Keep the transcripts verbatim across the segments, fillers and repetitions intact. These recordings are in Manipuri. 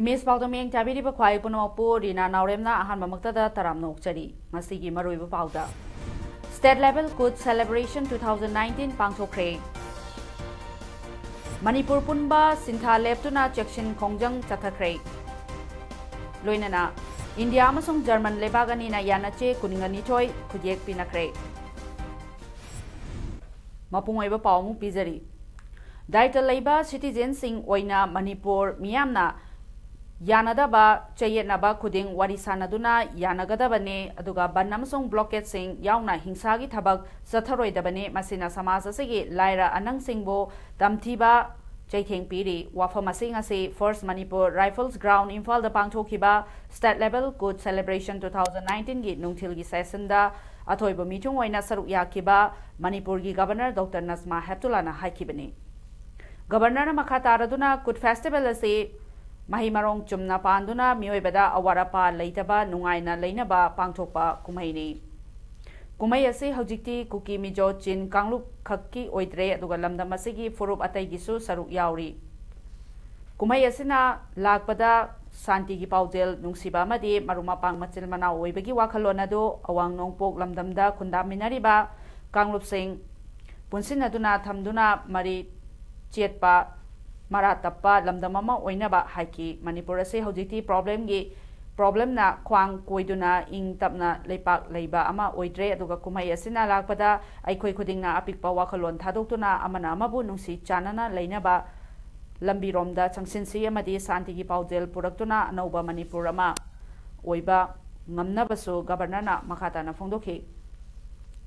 ꯏꯃꯦꯖ ꯄꯥꯎꯗ ꯃꯤꯠꯌꯦꯡ ꯆꯥꯕꯤꯔꯤꯕ ꯈ꯭ꯋꯥꯏ ꯄꯨꯝꯅꯃꯛꯄꯨ ꯔꯤꯅꯥ ꯅꯥꯎꯔꯦꯝꯅ ꯑꯍꯥꯟꯕꯃꯛꯇꯗ ꯇꯔꯥꯝꯅ ꯑꯣꯛꯆꯔꯤ꯫ ꯉꯁꯤꯒꯤ ꯃꯔꯨꯑꯣꯏꯕ ꯄꯥꯎꯗ, State Level Kuch Celebration two thousand nineteen ꯄꯥꯡꯊꯣꯛꯈ꯭ꯔꯦ꯫ Manipur ꯄꯨꯝꯕ ꯁꯤꯟꯊꯥ ꯂꯦꯞꯇꯨꯅ ꯆꯦꯛꯁꯤꯟ ꯈꯣꯡꯖꯪ ꯆꯠꯊꯈ꯭ꯔꯦ꯫ ꯂꯣꯏꯅꯅ ꯏꯟꯗꯤꯌꯥ ꯑꯃꯁꯨꯡ ꯖꯔꯃꯟ ꯂꯩꯕꯥꯛ ꯑꯅꯤꯅ ꯌꯥꯅꯆꯦ ꯀꯨꯟꯒ ꯅꯤꯊꯣꯏ ꯈꯨꯠꯌꯦꯛ ꯄꯤꯅꯈ꯭ꯔꯦ꯫ ꯃꯄꯨꯡ ꯑꯣꯏꯕ ꯄꯥꯎ ꯑꯃꯨꯛ ꯄꯤꯖꯔꯤ꯫ ꯗꯥꯏꯇ ꯂꯩꯕ ꯁꯤꯇꯤꯖꯦꯟꯁꯤꯡ ꯑꯣꯏꯅ ꯃꯅꯤꯄꯨꯔ ꯃꯤꯌꯥꯝꯅ ꯌꯥꯅꯗꯕ ꯆꯌꯦꯠꯅꯕ ꯈꯨꯗꯤꯡ ꯋꯥꯔꯤ ꯁꯥꯅꯗꯨꯅ ꯌꯥꯅꯒꯗꯕꯅꯤ, ꯑꯗꯨꯒ ꯕꯟ ꯑꯃꯁꯨꯡ ꯕ꯭ꯂꯣꯀꯦꯠꯁꯤꯡ ꯌꯥꯎꯅ ꯍꯤꯡꯁꯥꯒꯤ ꯊꯕꯛ ꯆꯠꯊꯔꯣꯏꯗꯕꯅꯤ꯫ ꯃꯁꯤꯅ ꯁꯃꯥꯖ ꯑꯁꯤꯒꯤ ꯂꯥꯏꯔ ꯑꯅꯪꯁꯤꯡꯕꯨ ꯇꯝꯊꯤꯕ ꯆꯩꯊꯦꯡ ꯄꯤꯔꯤ꯫ ꯋꯥꯐꯝ ꯑꯁꯤ ꯉꯁꯤ First Manipur Rifles Ground ꯏꯝꯐꯥꯜꯗ ꯄꯥꯡꯊꯣꯛꯈꯤꯕ State Level Kuch Celebration two thousand nineteenꯒꯤ ꯅꯨꯡꯊꯤꯜꯒꯤ ꯁꯦꯁꯟꯗ ꯑꯊꯣꯏꯕ ꯃꯤꯊꯨꯡ ꯑꯣꯏꯅ ꯁꯔꯨꯛ ꯌꯥꯈꯤꯕ ꯃꯅꯤꯄꯨꯔꯒꯤ ꯒꯕꯔꯅꯔ ꯗꯣꯛꯇꯔ ꯅꯖꯃꯥ ꯍꯦꯞꯇꯨꯂꯥꯅ ꯍꯥꯏꯈꯤꯕꯅꯤ꯫ ꯒꯕꯔꯅꯔꯅ ꯃꯈꯥ ꯇꯥꯔꯗꯨꯅ ꯀꯨꯠ ꯐꯦꯁꯇꯤꯚꯦꯜ ꯑꯁꯤ ꯃꯍꯩ ꯃꯔꯣꯡ ꯆꯨꯝꯅ ꯄꯥꯟꯗꯨꯅ ꯃꯤꯑꯣꯏꯕꯗ ꯑꯋꯥꯠ ꯑꯄꯥ ꯂꯩꯇꯕ ꯅꯨꯡꯉꯥꯏꯅ ꯂꯩꯅꯕ ꯄꯥꯡꯊꯣꯛꯄ ꯀꯨꯝꯍꯩꯅꯤ꯫ ꯀꯨꯝꯍꯩ ꯑꯁꯤ ꯍꯧꯖꯤꯛꯇꯤ ꯀꯨꯀꯤ ꯃꯤꯖꯣ ꯆꯤꯟ ꯀꯥꯡꯂꯨꯞ ꯈꯛꯀꯤ ꯑꯣꯏꯗ꯭ꯔꯦ, ꯑꯗꯨꯒ ꯂꯝꯗꯝ ꯑꯁꯤꯒꯤ ꯐꯨꯔꯨꯞ ꯑꯇꯩꯒꯤꯁꯨ ꯁꯔꯨꯛ ꯌꯥꯎꯔꯤ꯫ ꯀꯨꯝꯍꯩ ꯑꯁꯤꯅ ꯂꯥꯛꯄꯗ ꯁꯥꯟꯇꯤꯒꯤ ꯄꯥꯎꯖꯦꯜ, ꯅꯨꯡꯁꯤꯕ ꯑꯃꯗꯤ ꯃꯔꯨꯞ ꯃꯄꯥꯡ ꯃꯆꯤꯟ ꯃꯅꯥꯎ ꯑꯣꯏꯕꯒꯤ ꯋꯥꯈꯜꯂꯣꯟ ꯑꯗꯨ ꯑꯋꯥꯡ ꯅꯣꯡꯄꯣꯛ ꯂꯝꯗꯝꯗ ꯈꯨꯟꯗꯥꯃꯤꯟꯅꯔꯤꯕ ꯀꯥꯡꯂꯨꯞꯁꯤꯡ ꯄꯨꯟꯁꯤꯟꯅꯗꯨꯅ ꯊꯝꯗꯨꯅ ꯃꯔꯤ ꯆꯦꯠꯄ, ꯃꯔꯥ ꯇꯞꯄ ꯂꯝꯗꯝ ꯑꯃ ꯑꯣꯏꯅꯕ ꯍꯥꯏꯈꯤ꯫ ꯃꯅꯤꯄꯨꯔ ꯑꯁꯤ ꯍꯧꯖꯤꯛꯇꯤ ꯄ꯭ꯔꯣꯕ꯭ꯂꯦꯝꯒꯤ, ꯄ꯭ꯔꯣꯕ꯭ꯂꯦꯝꯅ ꯈ꯭ꯋꯥꯡ ꯀꯣꯏꯗꯨꯅ ꯏꯪ ꯇꯞꯅ ꯂꯩꯄꯥꯛ ꯂꯩꯕ ꯑꯃ ꯑꯣꯏꯗ꯭ꯔꯦ, ꯑꯗꯨꯒ ꯀꯨꯝꯍꯩ ꯑꯁꯤꯅ ꯂꯥꯛꯄꯗ ꯑꯩꯈꯣꯏ ꯈꯨꯗꯤꯡꯅ ꯑꯄꯤꯛꯄ ꯋꯥꯈꯜꯂꯣꯟ ꯊꯥꯗꯣꯛꯇꯨꯅ ꯑꯃꯅ ꯑꯃꯕꯨ ꯅꯨꯡꯁꯤ ꯆꯥꯟꯅꯅ ꯂꯩꯅꯕ ꯂꯝꯕꯤꯔꯣꯝꯗ ꯆꯪꯁꯤꯟꯁꯤ ꯑꯃꯗꯤ ꯁꯥꯟꯇꯤꯒꯤ ꯄꯥꯎꯖꯦꯜ ꯄꯨꯔꯛꯇꯨꯅ ꯑꯅꯧꯕ ꯃꯅꯤꯄꯨꯔ ꯑꯃ ꯑꯣꯏꯕ ꯉꯝꯅꯕꯁꯨ ꯒꯕꯔꯅꯔꯅ ꯃꯈꯥ ꯇꯥꯅ ꯐꯣꯡꯗꯣꯛꯈꯤ꯫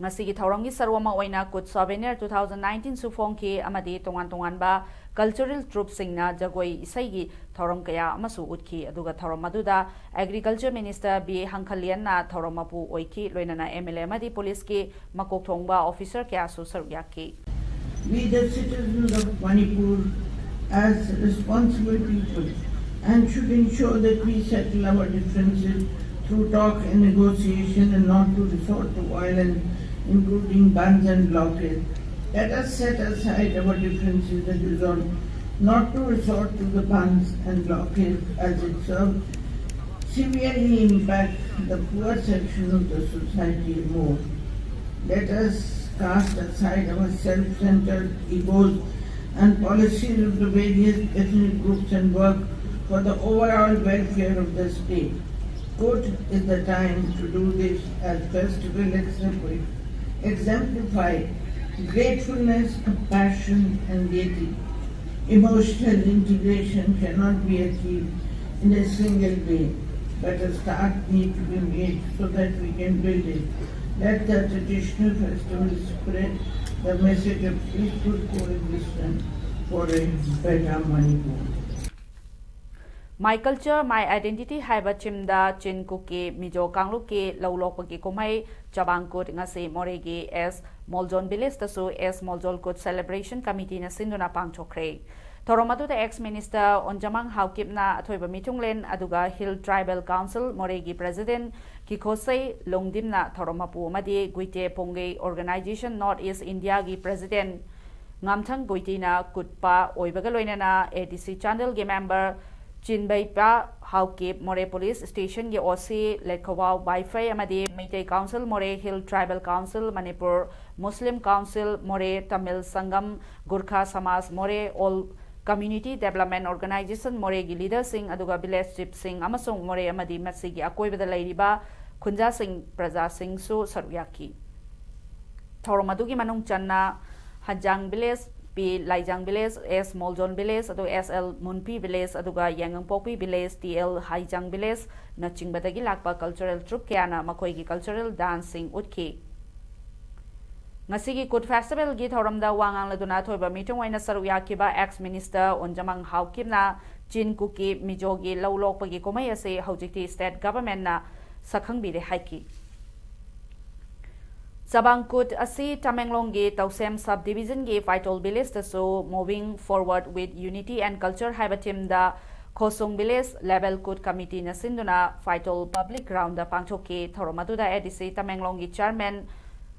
ꯉꯁꯤꯒꯤ ꯊꯧꯔꯝꯒꯤ ꯁꯔꯨꯛ ꯑꯃ ꯑꯣꯏꯅ Kutch Souvenir two thousand nineteen ꯁꯨ ꯐꯣꯡꯈꯤ ꯑꯃꯗꯤ ꯇꯣꯉꯥꯟ ꯇꯣꯉꯥꯟꯕ cultural troupe ꯁꯤꯡꯅ ꯖꯒꯣꯏ ꯏꯁꯩꯒꯤ ꯊꯧꯔꯝ ꯀꯌꯥ ꯑꯃꯁꯨ ꯎꯠꯈꯤ꯫ ꯑꯗꯨꯒ ꯊꯧꯔꯝ ꯑꯗꯨꯗ Agriculture Minister B ꯍꯪꯈꯜꯂꯤꯌꯟꯅ ꯊꯧꯔꯝ ꯃꯄꯨ ꯑꯣꯏꯈꯤ, ꯂꯣꯏꯅꯅ M L A ꯑꯃꯗꯤ police ꯀꯤ ꯃꯀꯣꯛ ꯊꯣꯡꯕ officer ꯀꯌꯥꯁꯨ ꯁꯔꯨꯛ ꯌꯥꯈꯤ꯫ We, the citizens of Manipur, as responsible people, and should ensure that we settle our differences through talk and negotiation and not to resort to violence, including bans and blockades. Let us set aside our differences and resolve not to resort to the bans and blockades, as it serves severely impact the poor section of the society more. Let us cast aside our self-centered egos and policies of the various ethnic groups and work for the overall welfare of the state. Kutch is the time to do this, as festival exemplify gratefulness, compassion, and gaiety. Emotional integration cannot be achieved in a single day, but a start need to be made so that we can build it. Let the traditional festivals spread the message of peaceful coexistence for a better Manipur. My Culture, My Identity ꯍꯥꯏꯕ theme ꯗ ꯆꯤꯟ ꯀꯨꯀꯤ ꯃꯤꯖꯣ ꯀꯥꯡꯂꯨꯞꯀꯤ ꯂꯧ ꯂꯣꯛꯄꯒꯤ ꯀꯨꯝꯍꯩ ꯆꯕꯥꯡ ꯀꯨꯠ ꯉꯁꯤ ꯃꯣꯔꯦꯒꯤ S ꯃꯣꯜꯖꯣꯟ village ꯇꯁꯨ S ꯃꯣꯜꯖꯣꯟ ꯀꯨꯠ celebration committee ꯅ ꯁꯤꯟꯗꯨꯅ ꯄꯥꯡꯊꯣꯛꯈ꯭ꯔꯦ꯫ ꯊꯧꯔꯝ ꯑꯗꯨꯗ ex minister ꯑꯣꯟꯖꯃꯥꯡ ꯍꯥꯎꯀꯤꯞꯅ ꯑꯊꯣꯏꯕ ꯃꯤꯊꯨꯡꯂꯦꯟ, ꯑꯗꯨꯒ Hill Tribal Council ꯃꯣꯔꯦꯒꯤ president ꯀꯤꯈꯣꯁꯩ ꯂꯣꯡꯗꯤꯝꯅ ꯊꯧꯔꯝ ꯃꯄꯨ ꯑꯃꯗꯤ ꯒꯨꯏꯇꯦ ꯄꯣꯡꯒꯩ organization North East India ꯒꯤ president ꯉꯥꯝꯊꯪ ꯒꯨꯏꯇꯤꯅ ꯀꯨꯠꯄ ꯑꯣꯏꯕꯒ ꯂꯣꯏꯅꯅ A D C ꯆꯥꯟꯗꯦꯜꯒꯤ member ꯆꯤꯟꯕꯩꯄ ꯍꯥꯎꯀꯤꯞ, ꯃꯣꯔꯦ police station ꯒꯤ O C ꯂꯦꯠꯈꯋꯥꯎ ꯕꯥꯏꯐꯩ ꯑꯃꯗꯤ ꯃꯩꯇꯩ council ꯃꯣꯔꯦ, Hill Tribal Council Manipur, Muslim Council ꯃꯣꯔꯦ, ꯇꯃꯤꯜ ꯁꯪꯒꯝ, ꯒꯨꯔꯈꯥ ꯁꯃꯥꯖ ꯃꯣꯔꯦ, All Community Development Organization ꯃꯣꯔꯦꯒꯤ leader ꯁꯤꯡ, ꯑꯗꯨꯒ village chief ꯁꯤꯡ ꯑꯃꯁꯨꯡ ꯃꯣꯔꯦ ꯑꯃꯗꯤ ꯃꯁꯤꯒꯤ ꯑꯀꯣꯏꯕꯗ ꯂꯩꯔꯤꯕ ꯈꯨꯟꯖꯥꯁꯤꯡ, ꯄ꯭ꯔꯖꯥꯁꯤꯡꯁꯨ ꯁꯔꯨꯛ ꯌꯥꯈꯤ꯫ ꯊꯧꯔꯝ ꯑꯗꯨꯒꯤ ꯃꯅꯨꯡ ꯆꯟꯅ ꯍꯟꯖꯥꯡ village, P ꯂꯥꯏꯖꯥꯡ village, S ꯃꯣꯜꯖꯣꯟ village, ꯑꯗꯨꯒ S L ꯃꯨꯟꯄꯤ village, ꯑꯗꯨꯒ ꯌꯥꯏꯉꯪꯄꯣꯛꯄꯤ village, T L ꯍꯥꯏꯖꯥꯡ village ꯅꯆꯤꯡꯕꯗꯒꯤ ꯂꯥꯛꯄ cultural troupe ꯀꯌꯥꯅ ꯃꯈꯣꯏꯒꯤ cultural dance ꯁꯤꯡ ꯎꯠꯈꯤ꯫ ꯉꯁꯤꯒꯤ ꯀꯨꯠ ꯐꯦꯁꯇꯤꯚꯦꯜꯒꯤ ꯊꯧꯔꯝꯗ ꯋꯥ ꯉꯥꯡꯂꯗꯨꯅ ꯑꯊꯣꯏꯕ ꯃꯤꯇꯨꯡ ꯑꯣꯏꯅ ꯁꯔꯨꯛ ꯌꯥꯈꯤꯕ ꯑꯦꯛꯁ ꯃꯤꯅꯤꯁꯇꯔ ꯑꯣꯟꯖꯃꯪ ꯍꯥꯎꯀꯤꯞꯅ ꯆꯤꯟ ꯀꯨꯀꯤ ꯃꯤꯖꯣꯒꯤ ꯂꯧ ꯂꯣꯛꯄꯒꯤ ꯀꯨꯝꯍꯩ ꯑꯁꯤ ꯍꯧꯖꯤꯛꯇꯤ ꯁ꯭ꯇꯦꯠ ꯒꯚꯔꯟꯃꯦꯟꯠꯅ ꯁꯛꯈꯪꯕꯤꯔꯦ ꯍꯥꯏꯈꯤ꯫ ꯆꯕꯥꯡ ꯀꯨꯠ ꯑꯁꯤ ꯇꯃꯦꯡꯂꯣꯡꯒꯤ ꯇꯧꯁꯦꯝ sub ꯗꯤꯕꯤꯖꯟꯒꯤ ꯐꯥꯏꯇꯣꯜ ꯚꯤꯂꯦꯖꯇꯁꯨ Moving Forward with Unity and Culture ꯍꯥꯏꯕ ꯊꯤꯝꯗ ꯈꯣꯁꯨꯡ ꯚꯤꯂꯦꯖ ꯂꯦꯚꯦꯜ ꯀꯨꯠ ꯀꯃꯤꯇꯤꯅ ꯁꯤꯟꯗꯨꯅ ꯐꯥꯏꯇꯣꯜ ꯄꯕ꯭ꯂꯤꯛ ꯒ꯭ꯔꯥꯎꯟꯗ ꯄꯥꯡꯊꯣꯛꯈꯤ꯫ ꯊꯧꯔꯝ ꯑꯗꯨꯗ ꯑꯦ ꯗꯤ ꯁꯤ ꯇꯃꯦꯡꯂꯣꯡꯒꯤ ꯆꯤꯌꯔꯃꯦꯟ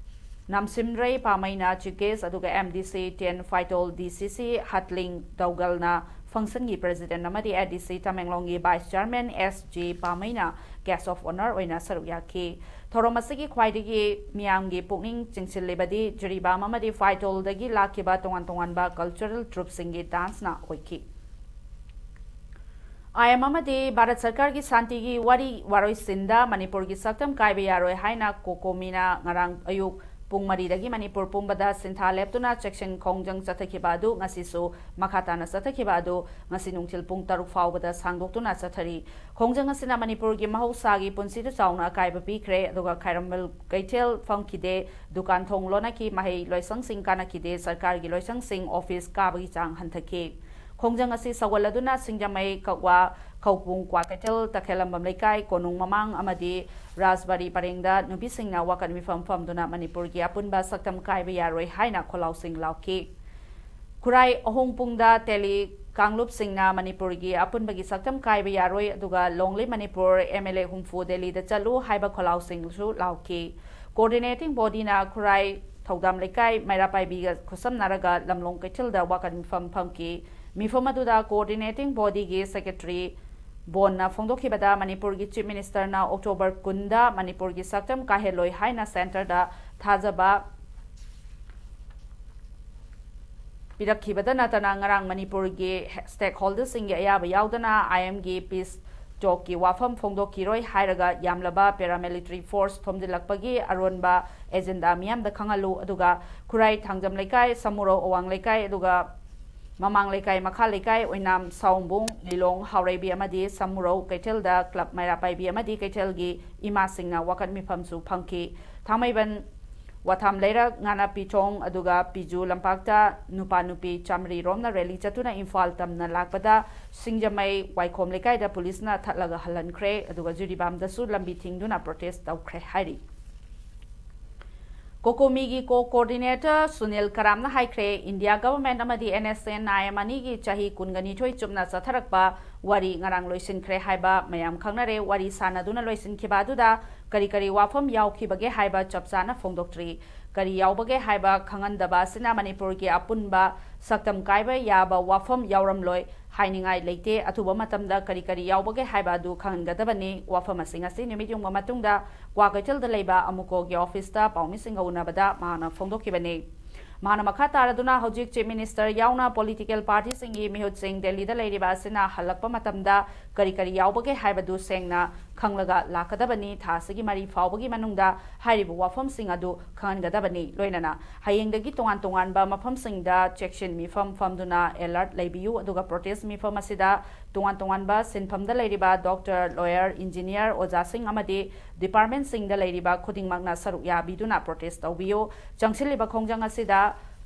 ꯅꯝꯁꯤꯝꯔꯩ ꯄꯥꯃꯩꯅ ꯆꯤꯐ ꯒꯦꯁ, ꯑꯗꯨꯒ ꯑꯦꯝ ꯗꯤ ꯁꯤ ꯇꯦꯟ ꯐꯥꯏꯇꯣꯜ ꯗꯤ ꯁꯤ ꯁꯤ ꯍꯠꯂꯤꯡ ꯗꯧꯒꯜꯅ ꯐꯪꯁꯟꯒꯤ ꯄ꯭ꯔꯦꯁꯤꯗꯦꯟꯠ ꯑꯃꯗꯤ ꯑꯦ ꯗꯤ ꯁꯤ ꯇꯃꯦꯡꯂꯣꯡꯒꯤ ꯚꯥꯏꯁ ꯆꯤꯌꯔꯃꯦꯟ ꯑꯦꯁ ꯖꯦ ꯄꯥꯃꯩꯅ ꯒꯦꯁ ꯑꯣꯐ ꯑꯣꯅꯔ ꯑꯣꯏꯅ ꯁꯔꯨꯛ ꯌꯥꯈꯤ꯫ ꯊꯧꯔꯝ ꯑꯁꯤꯒꯤ ꯈ꯭ꯋꯥꯏꯗꯒꯤ ꯃꯤꯌꯥꯝꯒꯤ ꯄꯨꯛꯅꯤꯡ ꯆꯤꯡꯁꯤꯜꯂꯤꯕꯗꯤ ꯖꯤꯔꯤꯕꯥꯝ ꯑꯃꯗꯤ ꯐꯥꯏꯇꯣꯜꯗꯒꯤ ꯂꯥꯛꯈꯤꯕ ꯇꯣꯉꯥꯟ ꯇꯣꯉꯥꯟꯕ ꯀꯜꯆꯔꯦꯜ ꯇ꯭ꯔꯨꯞꯁꯤꯡꯒꯤ ꯗꯥꯟꯁꯅ ꯑꯣꯏꯈꯤ꯫ ꯑꯥꯏ ꯑꯦꯝ ꯑꯃꯗꯤ ꯚꯥꯔꯠ ꯁꯔꯀꯥꯔꯒꯤ ꯁꯥꯟꯇꯤꯒꯤ ꯋꯥꯔꯤ ꯋꯥꯔꯣꯏꯁꯤꯟꯗ ꯃꯅꯤꯄꯨꯔꯒꯤ ꯁꯛꯇꯝ ꯀꯥꯏꯕ ꯌꯥꯔꯣꯏ ꯍꯥꯏꯅ ꯀꯣꯀꯣꯃꯤꯅ ꯉꯔꯥꯡ ꯑꯌꯨꯛ ꯄꯨꯡ ꯃꯔꯤꯗꯒꯤ ꯃꯅꯤꯄꯨꯔ ꯄꯨꯝꯕꯗ ꯁꯤꯟꯊꯥ ꯂꯦꯞꯇꯨꯅ ꯆꯦꯛꯁꯤꯟ ꯈꯣꯡꯖꯪ ꯆꯠꯊꯈꯤꯕ ꯑꯗꯨ ꯉꯁꯤꯁꯨ ꯃꯈꯥ ꯇꯥꯅ ꯆꯠꯊꯈꯤꯕ ꯑꯗꯨ ꯉꯁꯤ ꯅꯨꯡꯊꯤꯜ ꯄꯨꯡ ꯇꯔꯨꯛ ꯐꯥꯎꯕꯗ ꯁꯥꯡꯗꯣꯛꯇꯨꯅ ꯆꯠꯊꯔꯤ꯫ ꯈꯣꯡꯖꯪ ꯑꯁꯤꯅ ꯃꯅꯤꯄꯨꯔꯒꯤ ꯃꯍꯧꯁꯥꯒꯤ ꯄꯨꯟꯁꯤꯗ ꯆꯥꯎꯅ ꯑꯀꯥꯏꯕ ꯄꯤꯈ꯭ꯔꯦ, ꯑꯗꯨꯒ ꯈ꯭ꯋꯥꯏꯔꯝꯕꯟ ꯀꯩꯊꯦꯜ ꯐꯝꯈꯤꯗꯦ, ꯗꯨꯀꯥꯟ ꯊꯣꯡ ꯂꯣꯟꯅꯈꯤ, ꯃꯍꯩ ꯂꯣꯏꯁꯪꯁꯤꯡ ꯀꯥꯟꯅꯈꯤꯗꯦ, ꯁꯔꯀꯥꯔꯒꯤ ꯂꯣꯏꯁꯪꯁꯤꯡ, ꯑꯣꯐꯤꯁ ꯀꯥꯕꯒꯤ ꯆꯥꯡ ꯍꯟꯊꯈꯤ꯫ ꯈꯣꯡꯖꯪ ꯑꯁꯤ ꯁꯧꯒꯠꯂꯗꯨꯅ ꯁꯤꯡꯖꯃꯩ, ꯀꯛꯋꯥ, ꯈꯧꯄꯨꯡ, ꯀ꯭ꯋꯥꯀꯩꯊꯦꯜ, ꯇꯈꯦꯂꯝꯕꯝ ꯂꯩꯀꯥꯏ, ꯀꯣꯅꯨꯡ ꯃꯃꯥꯡ ꯑꯃꯗꯤ ꯔꯥꯖꯕꯥꯔꯤ ꯄꯔꯦꯡꯗ ꯅꯨꯄꯤꯁꯤꯡꯅ ꯋꯥꯀꯠ ꯃꯤꯐꯝ ꯐꯝꯗꯨꯅ ꯃꯅꯤꯄꯨꯔꯒꯤ ꯑꯄꯨꯟꯕ ꯁꯛꯇꯝ ꯀꯥꯏꯕ ꯌꯥꯔꯣꯏ ꯍꯥꯏꯅ ꯈꯣꯜꯂꯥꯎꯁꯤꯡ ꯂꯥꯎꯈꯤ꯫ ꯈꯨꯔꯥꯏ ꯑꯍꯣꯡꯄꯨꯡꯗ ꯇꯦꯂꯤ ꯀꯥꯡꯂꯨꯞꯁꯤꯡꯅ ꯃꯅꯤꯄꯨꯔꯒꯤ ꯑꯄꯨꯟꯕꯒꯤ ꯁꯛꯇꯝ ꯀꯥꯏꯕ ꯌꯥꯔꯣꯏ, ꯑꯗꯨꯒ ꯂꯣꯡꯂꯤ ꯃꯅꯤꯄꯨꯔ ꯑꯦꯝ ꯑꯦꯜ ꯑꯦ ꯍꯨꯝꯐꯨ ꯗꯦꯜꯂꯤꯗ ꯆꯠꯂꯨ ꯍꯥꯏꯕ ꯈꯣꯜꯂꯥꯎꯁꯤꯡꯁꯨ ꯂꯥꯎꯈꯤ꯫ ꯀꯣꯑꯣꯔꯗꯤꯅꯦꯇꯤꯡ ꯕꯣꯗꯤꯅ ꯈꯨꯔꯥꯏ ꯊꯧꯗꯥꯝ ꯂꯩꯀꯥꯏ ꯃꯩꯔꯥ ꯄꯥꯏꯕꯤꯒ ꯈꯨꯠꯁꯝꯅꯔꯒ ꯂꯝꯂꯣꯡ ꯀꯩꯊꯦꯜꯗ ꯋꯥꯀꯠ ꯃꯤꯐꯝ ꯐꯝꯈꯤ꯫ ꯃꯤꯐꯝ ꯑꯗꯨꯗ ꯀꯣꯑꯣꯔꯗꯤꯅꯦꯇꯤꯡ ꯕꯣꯗꯤꯒꯤ ꯁꯦꯀ꯭ꯔꯦꯇꯔꯤ ꯕꯣꯟꯅ ꯐꯣꯡꯗꯣꯛꯈꯤꯕꯗ ꯃꯅꯤꯄꯨꯔꯒꯤ ꯆꯤꯐ ꯃꯤꯅꯤꯁꯇꯔꯅ ꯑꯣꯛꯇꯣꯕꯔ ꯀꯨꯟꯗ ꯃꯅꯤꯄꯨꯔꯒꯤ ꯁꯛꯇꯝ ꯀꯥꯏꯍꯜꯂꯣꯏ ꯍꯥꯏꯅ ꯁꯦꯟꯇꯔꯗ ꯊꯥꯖꯕ ꯄꯤꯔꯛꯈꯤꯕꯗ ꯅꯠꯇꯅ ꯉꯔꯥꯡ ꯃꯅꯤꯄꯨꯔꯒꯤ ꯁ꯭ꯇꯦꯛ ꯍꯣꯜꯗꯔꯁꯤꯡꯒꯤ ꯑꯌꯥꯕ ꯌꯥꯎꯗꯅ ꯑꯥꯏ ꯑꯦꯝꯒꯤ ꯄꯤꯁ ꯇꯣꯛꯀꯤ ꯋꯥꯐꯝ ꯐꯣꯡꯗꯣꯛꯈꯤꯔꯣꯏ ꯍꯥꯏꯔꯒ ꯌꯥꯝꯂꯕ ꯄꯦꯔꯥꯃꯤꯂꯤꯇꯔꯤ ꯐꯣꯔꯁ ꯊꯣꯝꯖꯤꯜꯂꯛꯄꯒꯤ ꯑꯔꯣꯟꯕ ꯑꯦꯖꯦꯟꯗꯥ ꯃꯤꯌꯥꯝꯗ ꯈꯪꯍꯜꯂꯨ, ꯑꯗꯨꯒ ꯈꯨꯔꯥꯏ ꯊꯥꯡꯖꯝ ꯂꯩꯀꯥꯏ, ꯁꯃꯨꯔꯧ ꯑꯋꯥꯡ ꯂꯩꯀꯥꯏ, ꯑꯗꯨꯒ ꯃꯃꯥꯡ ꯂꯩꯀꯥꯏ, ꯃꯈꯥ ꯂꯩꯀꯥꯏ, ꯑꯣꯏꯅꯥꯝ, ꯁꯥꯎꯝꯕꯨꯡ, ꯂꯤꯂꯣꯡ, ꯍꯥꯎꯔꯩꯕꯤ ꯑꯃꯗꯤ ꯁꯃꯨꯔꯧ ꯀꯩꯊꯦꯜꯗ ꯀ꯭ꯂꯕ ꯃꯩꯔꯥ ꯄꯥꯏꯕꯤ ꯑꯃꯗꯤ ꯀꯩꯊꯦꯜꯒꯤ ꯏꯃꯥꯁꯤꯡꯅ ꯋꯥꯀꯠ ꯃꯤꯐꯝꯁꯨ ꯐꯝꯈꯤ꯫ ꯊꯥꯡꯃꯩꯕꯟ ꯋꯥꯊꯥꯝ ꯂꯩꯔꯛ, ꯉꯥꯅꯥꯄꯤꯊꯣꯡ ꯑꯗꯨꯒ ꯄꯤꯖꯨ ꯂꯝꯄꯥꯛꯇ ꯅꯨꯄꯥ ꯅꯨꯄꯤ ꯆꯥꯃꯔꯤ ꯔꯣꯝꯅ ꯔꯦꯂꯤ ꯆꯠꯇꯨꯅ ꯏꯝꯐꯥꯜ ꯇꯝꯅ ꯂꯥꯛꯄꯗ ꯁꯤꯡꯖꯃꯩ ꯋꯥꯏꯈꯣꯝ ꯂꯩꯀꯥꯏꯗ ꯄꯨꯂꯤꯁꯅ ꯊꯠꯂꯒ ꯍꯜꯍꯟꯈ꯭ꯔꯦ꯫ ꯑꯗꯨꯒ ꯖꯤꯔꯤꯕꯥꯝꯗꯁꯨ ꯂꯝꯕꯤ ꯊꯤꯡꯗꯨꯅ ꯄ꯭ꯔꯣꯇꯦꯁ ꯇꯧꯈ꯭ꯔꯦ ꯍꯥꯏꯔꯤ꯫ ꯀꯣꯀꯣꯃꯤꯒꯤ ꯀꯣ ꯀꯣꯑꯣꯔꯗꯤꯅꯦꯇꯔ ꯁꯨꯅꯤꯜ ꯀꯔꯥꯝꯅ ꯍꯥꯏꯈ꯭ꯔꯦ, ꯏꯟꯗꯤꯌꯥ ꯒꯚꯔꯟꯃꯦꯟꯠ ꯑꯃꯗꯤ N S N I M ꯑꯅꯤꯒꯤ ꯆꯍꯤ ꯀꯨꯟꯒ ꯅꯤꯊꯣꯏ ꯆꯨꯞꯅ ꯆꯠꯊꯔꯛꯄ ꯋꯥꯔꯤ ꯉꯔꯥꯡ ꯂꯣꯏꯁꯤꯟꯈ꯭ꯔꯦ ꯍꯥꯏꯕ ꯃꯌꯥꯝ ꯈꯪꯅꯔꯦ꯫ ꯋꯥꯔꯤ ꯁꯥꯟꯅꯗꯨꯅ ꯂꯣꯏꯁꯤꯟꯈꯤꯕ ꯑꯗꯨꯗ ꯀꯔꯤ ꯀꯔꯤ ꯋꯥꯐꯝ ꯌꯥꯎꯈꯤꯕꯒꯦ ꯍꯥꯏꯕ ꯆꯞ ꯆꯥꯅ ꯐꯣꯡꯗꯣꯛꯇ꯭ꯔꯤ꯫ ꯀꯔꯤ ꯌꯥꯎꯕꯒꯦ ꯍꯥꯏꯕ ꯈꯪꯍꯟꯗꯕ ꯑꯁꯤꯅ ꯃꯅꯤꯄꯨꯔꯒꯤ ꯑꯄꯨꯟꯕ ꯁꯛꯇꯝ ꯀꯥꯏꯕ ꯌꯥꯕ ꯋꯥꯐꯝ ꯌꯥꯎꯔꯝꯂꯣꯏ ꯍꯥꯏꯅꯤꯡꯉꯥꯏ ꯂꯩꯇꯦ꯫ ꯑꯊꯨꯕ ꯃꯇꯝꯗ ꯀꯔꯤ ꯀꯔꯤ ꯌꯥꯎꯕꯒꯦ ꯍꯥꯏꯕ ꯑꯗꯨ ꯈꯪꯍꯟꯒꯗꯕꯅꯤ꯫ ꯋꯥꯐꯝꯁꯤꯡ ꯑꯁꯤ ꯅꯨꯃꯤꯠ ꯌꯨꯡꯕ ꯃꯇꯨꯡꯗ ꯀ꯭ꯋꯥꯀꯩꯊꯦꯜꯗ ꯂꯩꯕ ꯑꯃꯨꯀꯣꯒꯤ ꯑꯣꯐꯤꯁꯇ ꯄꯥꯎꯃꯤꯁꯤꯡꯒ ꯎꯅꯕꯗ ꯃꯍꯥꯛꯅ ꯐꯣꯡꯗꯣꯛꯈꯤꯕꯅꯤ꯫ ꯃꯍꯥꯛꯅ ꯃꯈꯥ ꯇꯥꯔꯗꯨꯅ ꯍꯧꯖꯤꯛ ꯆꯤꯐ ꯃꯤꯅꯤꯁꯇꯔ ꯌꯥꯎꯅ ꯄꯣꯂꯤꯇꯤꯀꯦꯜ ꯄꯥꯔꯇꯤꯁꯤꯡꯒꯤ ꯃꯤꯍꯨꯠꯁꯤꯡ ꯗꯦꯜꯂꯤꯗ ꯂꯩꯔꯤꯕ ꯑꯁꯤꯅ ꯍꯜꯂꯛꯄ ꯃꯇꯝꯗ ꯀꯔꯤ ꯀꯔꯤ ꯌꯥꯎꯕꯒꯦ ꯍꯥꯏꯕꯗꯨ ꯁꯦꯡꯅ ꯈꯪꯂꯒ ꯂꯥꯛꯀꯗꯕꯅꯤ꯫ ꯊꯥ ꯑꯁꯤꯒꯤ ꯃꯔꯤ ꯐꯥꯎꯕꯒꯤ ꯃꯅꯨꯡꯗ ꯍꯥꯏꯔꯤꯕ ꯋꯥꯐꯝꯁꯤꯡ ꯑꯗꯨ ꯈꯪꯍꯟꯒꯗꯕꯅꯤ꯫ ꯂꯣꯏꯅꯅ ꯍꯌꯦꯡꯗꯒꯤ ꯇꯣꯉꯥꯟ ꯇꯣꯉꯥꯟꯕ ꯃꯐꯝꯁꯤꯡꯗ ꯆꯦꯛꯁꯤꯟ ꯃꯤꯐꯝ ꯐꯝꯗꯨꯅ ꯑꯦꯂꯔꯠ ꯂꯩꯕꯤꯌꯨ꯫ ꯑꯗꯨꯒ ꯄ꯭ꯔꯣꯇꯦꯁ ꯃꯤꯐꯝ ꯑꯁꯤꯗ ꯇꯣꯉꯥꯟ ꯇꯣꯉꯥꯟꯕ ꯁꯤꯟꯐꯝꯗ ꯂꯩꯔꯤꯕ ꯗꯣꯛꯇꯔ, ꯂꯣꯌꯔ, ꯏꯟꯖꯤꯅꯤꯌꯔ, ꯑꯣꯖꯥꯁꯤꯡ ꯑꯃꯗꯤ ꯗꯤꯄꯥꯔꯠꯃꯦꯟꯠꯁꯤꯡꯗ ꯂꯩꯔꯤꯕ ꯈꯨꯗꯤꯡꯃꯛꯅ ꯁꯔꯨꯛ ꯌꯥꯕꯤꯗꯨꯅ ꯄ꯭ꯔꯣꯇꯦꯁ ꯇꯧꯕꯤꯌꯨ꯫ ꯆꯪꯁꯤꯜꯂꯤꯕ ꯈꯣꯡꯖꯪ ꯑꯁꯤꯗ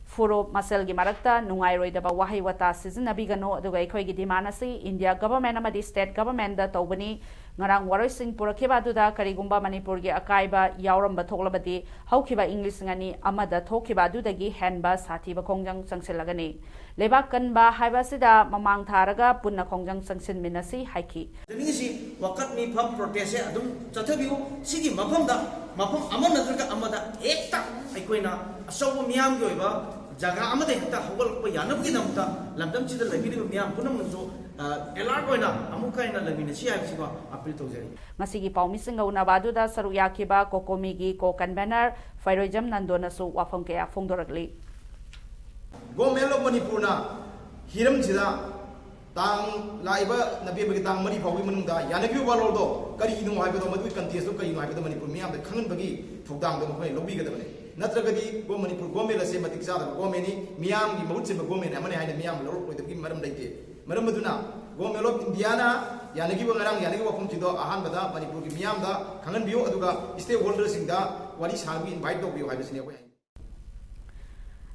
ꯐꯨꯔꯨꯞ ꯃꯁꯦꯜꯒꯤ ꯃꯔꯛꯇ ꯅꯨꯡꯉꯥꯏꯔꯣꯏꯗꯕ ꯋꯥꯍꯩ ꯋꯥꯇꯥ ꯁꯤꯖꯤꯟꯅꯕꯤꯒꯅꯨ, ꯑꯗꯨꯒ ꯑꯩꯈꯣꯏꯒꯤ ꯗꯤꯃꯥꯟ ꯑꯁꯤ ꯏꯟꯗꯤꯌꯥ ꯒꯚꯔꯟꯃꯦꯟꯠ ꯑꯃꯗꯤ ꯁ꯭ꯇꯦꯠ ꯒꯚꯔꯟꯃꯦꯟꯠꯗ ꯇꯧꯕꯅꯤ꯫ ꯉꯔꯥꯡ ꯋꯥꯔꯣꯏꯁꯤꯟ ꯄꯨꯔꯛꯈꯤꯕ ꯑꯗꯨꯗ ꯀꯔꯤꯒꯨꯝꯕ ꯃꯅꯤꯄꯨꯔꯒꯤ ꯑꯀꯥꯏꯕ ꯌꯥꯎꯔꯝꯕ ꯊꯣꯛꯂꯕꯗꯤ ꯍꯧꯈꯤꯕ ꯏꯪ ꯂꯤꯁꯤꯡ ꯑꯅꯤ ꯑꯃꯗ ꯊꯣꯛꯈꯤꯕ ꯑꯗꯨꯗꯒꯤ ꯍꯦꯟꯕ ꯁꯥꯊꯤꯕ ꯈꯣꯡꯖꯪ ꯆꯪꯁꯤꯜꯂꯒꯅꯤ꯫ ꯂꯩꯕꯥꯛ ꯀꯟꯕ ꯍꯥꯏꯕ ꯑꯁꯤꯗ ꯃꯃꯥꯡ ꯊꯥꯔꯒ ꯄꯨꯟꯅ ꯈꯣꯡꯖꯪ ꯆꯪꯁꯤꯟꯃꯤꯟꯅꯁꯤ ꯍꯥꯏꯈꯤ꯫ ꯖꯅꯤꯡꯁꯤ ꯋꯥꯀꯠ ꯃꯤꯐꯝ ꯄ꯭ꯔꯣꯇꯦꯁꯁꯦ ꯑꯗꯨꯝ ꯆꯠꯊꯕꯤꯌꯨ꯫ ꯁꯤꯒꯤ ꯃꯐꯝꯗ, ꯃꯐꯝ ꯑꯃ ꯅꯠꯇ꯭ꯔꯒ ꯑꯃꯗ ꯍꯦꯛꯇ ꯑꯩꯈꯣꯏꯅ ꯑꯆꯧꯕ ꯃꯤꯌꯥꯝꯒꯤ ꯑꯣꯏꯕ ꯖꯒꯥ ꯑꯃꯗ ꯍꯦꯛꯇ ꯍꯧꯒꯠꯂꯛꯄ ꯌꯥꯅꯕꯒꯤꯗꯃꯛꯇ ꯂꯝꯗꯝꯁꯤꯗ ꯂꯩꯕꯤꯔꯤꯕ ꯃꯤꯌꯥꯝ ꯄꯨꯝꯅꯃꯛꯅꯁꯨ ꯑꯦꯂꯔꯠ ꯑꯣꯏꯅ ꯑꯃꯨꯛꯀ ꯍꯦꯟꯅ ꯂꯩꯃꯤꯟꯅꯁꯤ ꯍꯥꯏꯕꯁꯤꯀꯣ ꯑꯄꯤꯜ ꯇꯧꯖꯔꯤ꯫ ꯉꯁꯤꯒꯤ ꯄꯥꯎꯃꯤꯁꯤꯡꯒ ꯎꯅꯕ ꯑꯗꯨꯗ ꯁꯔꯨꯛ ꯌꯥꯈꯤꯕ ꯀꯣꯀꯣꯃꯤꯒꯤ ꯀꯣ ꯀꯟꯚꯦꯅꯔ ꯐꯩꯔꯣꯏꯖꯝ ꯅꯟꯗꯣꯅꯁꯨ ꯋꯥꯐꯝ ꯀꯌꯥ ꯐꯣꯡꯗꯣꯔꯛꯂꯤ꯫ ꯒꯣꯔꯃꯦꯟ ꯑꯣꯐ ꯃꯅꯤꯄꯨꯔꯅ ꯍꯤꯔꯝꯁꯤꯗ ꯇꯥꯡ, ꯂꯥꯛꯏꯕ ꯅꯕꯦꯝꯕꯔꯒꯤ ꯇꯥꯡ ꯃꯔꯤ ꯐꯥꯎꯕꯒꯤ ꯃꯅꯨꯡꯗ ꯌꯥꯅꯈꯤꯕ ꯋꯥꯔꯣꯜꯗꯣ ꯀꯔꯤꯅꯣ ꯍꯥꯏꯕꯗꯣ, ꯃꯗꯨꯒꯤ ꯀꯟꯇꯦꯟꯁꯇꯣ ꯀꯔꯤꯅꯣ ꯍꯥꯏꯕꯗꯣ ꯃꯅꯤꯄꯨꯔ ꯃꯤꯌꯥꯝꯗ ꯈꯪꯍꯟꯕꯒꯤ ꯊꯧꯗꯥꯡꯗꯣ ꯃꯈꯣꯏꯅ ꯂꯧꯕꯤꯒꯗꯕꯅꯤ꯫ ꯅꯠꯇ꯭ꯔꯒꯗꯤ ꯒꯣ-, ꯃꯅꯤꯄꯨꯔ ꯒꯣꯔꯃꯦꯟ ꯑꯁꯦ ꯃꯇꯤꯛ ꯆꯥꯗꯕ ꯒꯣꯔꯃꯦꯟꯅꯤ, ꯃꯤꯌꯥꯝꯒꯤ ꯃꯍꯨꯠ ꯁꯤꯟꯕ ꯒꯣꯔꯃꯦꯟ ꯑꯃꯅꯤ ꯍꯥꯏꯅ ꯃꯤꯌꯥꯝ ꯂꯧꯔꯛꯂꯣꯏꯗꯕꯒꯤ ꯃꯔꯝ ꯂꯩꯇꯦ꯫ ꯃꯔꯝ ꯑꯗꯨꯅ ꯒꯣꯔꯃꯦꯟ ꯑꯣꯐ ꯏꯟꯗꯤꯌꯥꯅ ꯌꯥꯅꯈꯤꯕ, ꯉꯔꯥꯡ ꯌꯥꯅꯈꯤꯕ ꯋꯥꯐꯝꯁꯤꯗꯣ ꯑꯍꯥꯟꯕꯗ ꯃꯅꯤꯄꯨꯔꯒꯤ ꯃꯤꯌꯥꯝꯗ ꯈꯪꯍꯟꯕꯤꯌꯨ, ꯑꯗꯨꯒ ꯁ꯭ꯇꯦꯛ ꯍꯣꯜꯗꯔꯁꯤꯡꯗ ꯋꯥꯔꯤ ꯁꯥꯕꯒꯤ invite ꯇꯧꯕꯤꯌꯨ ꯍꯥꯏꯕꯁꯤꯅꯤ ꯑꯩꯈꯣꯏ ꯍꯥꯏꯅꯤꯡꯉꯤ꯫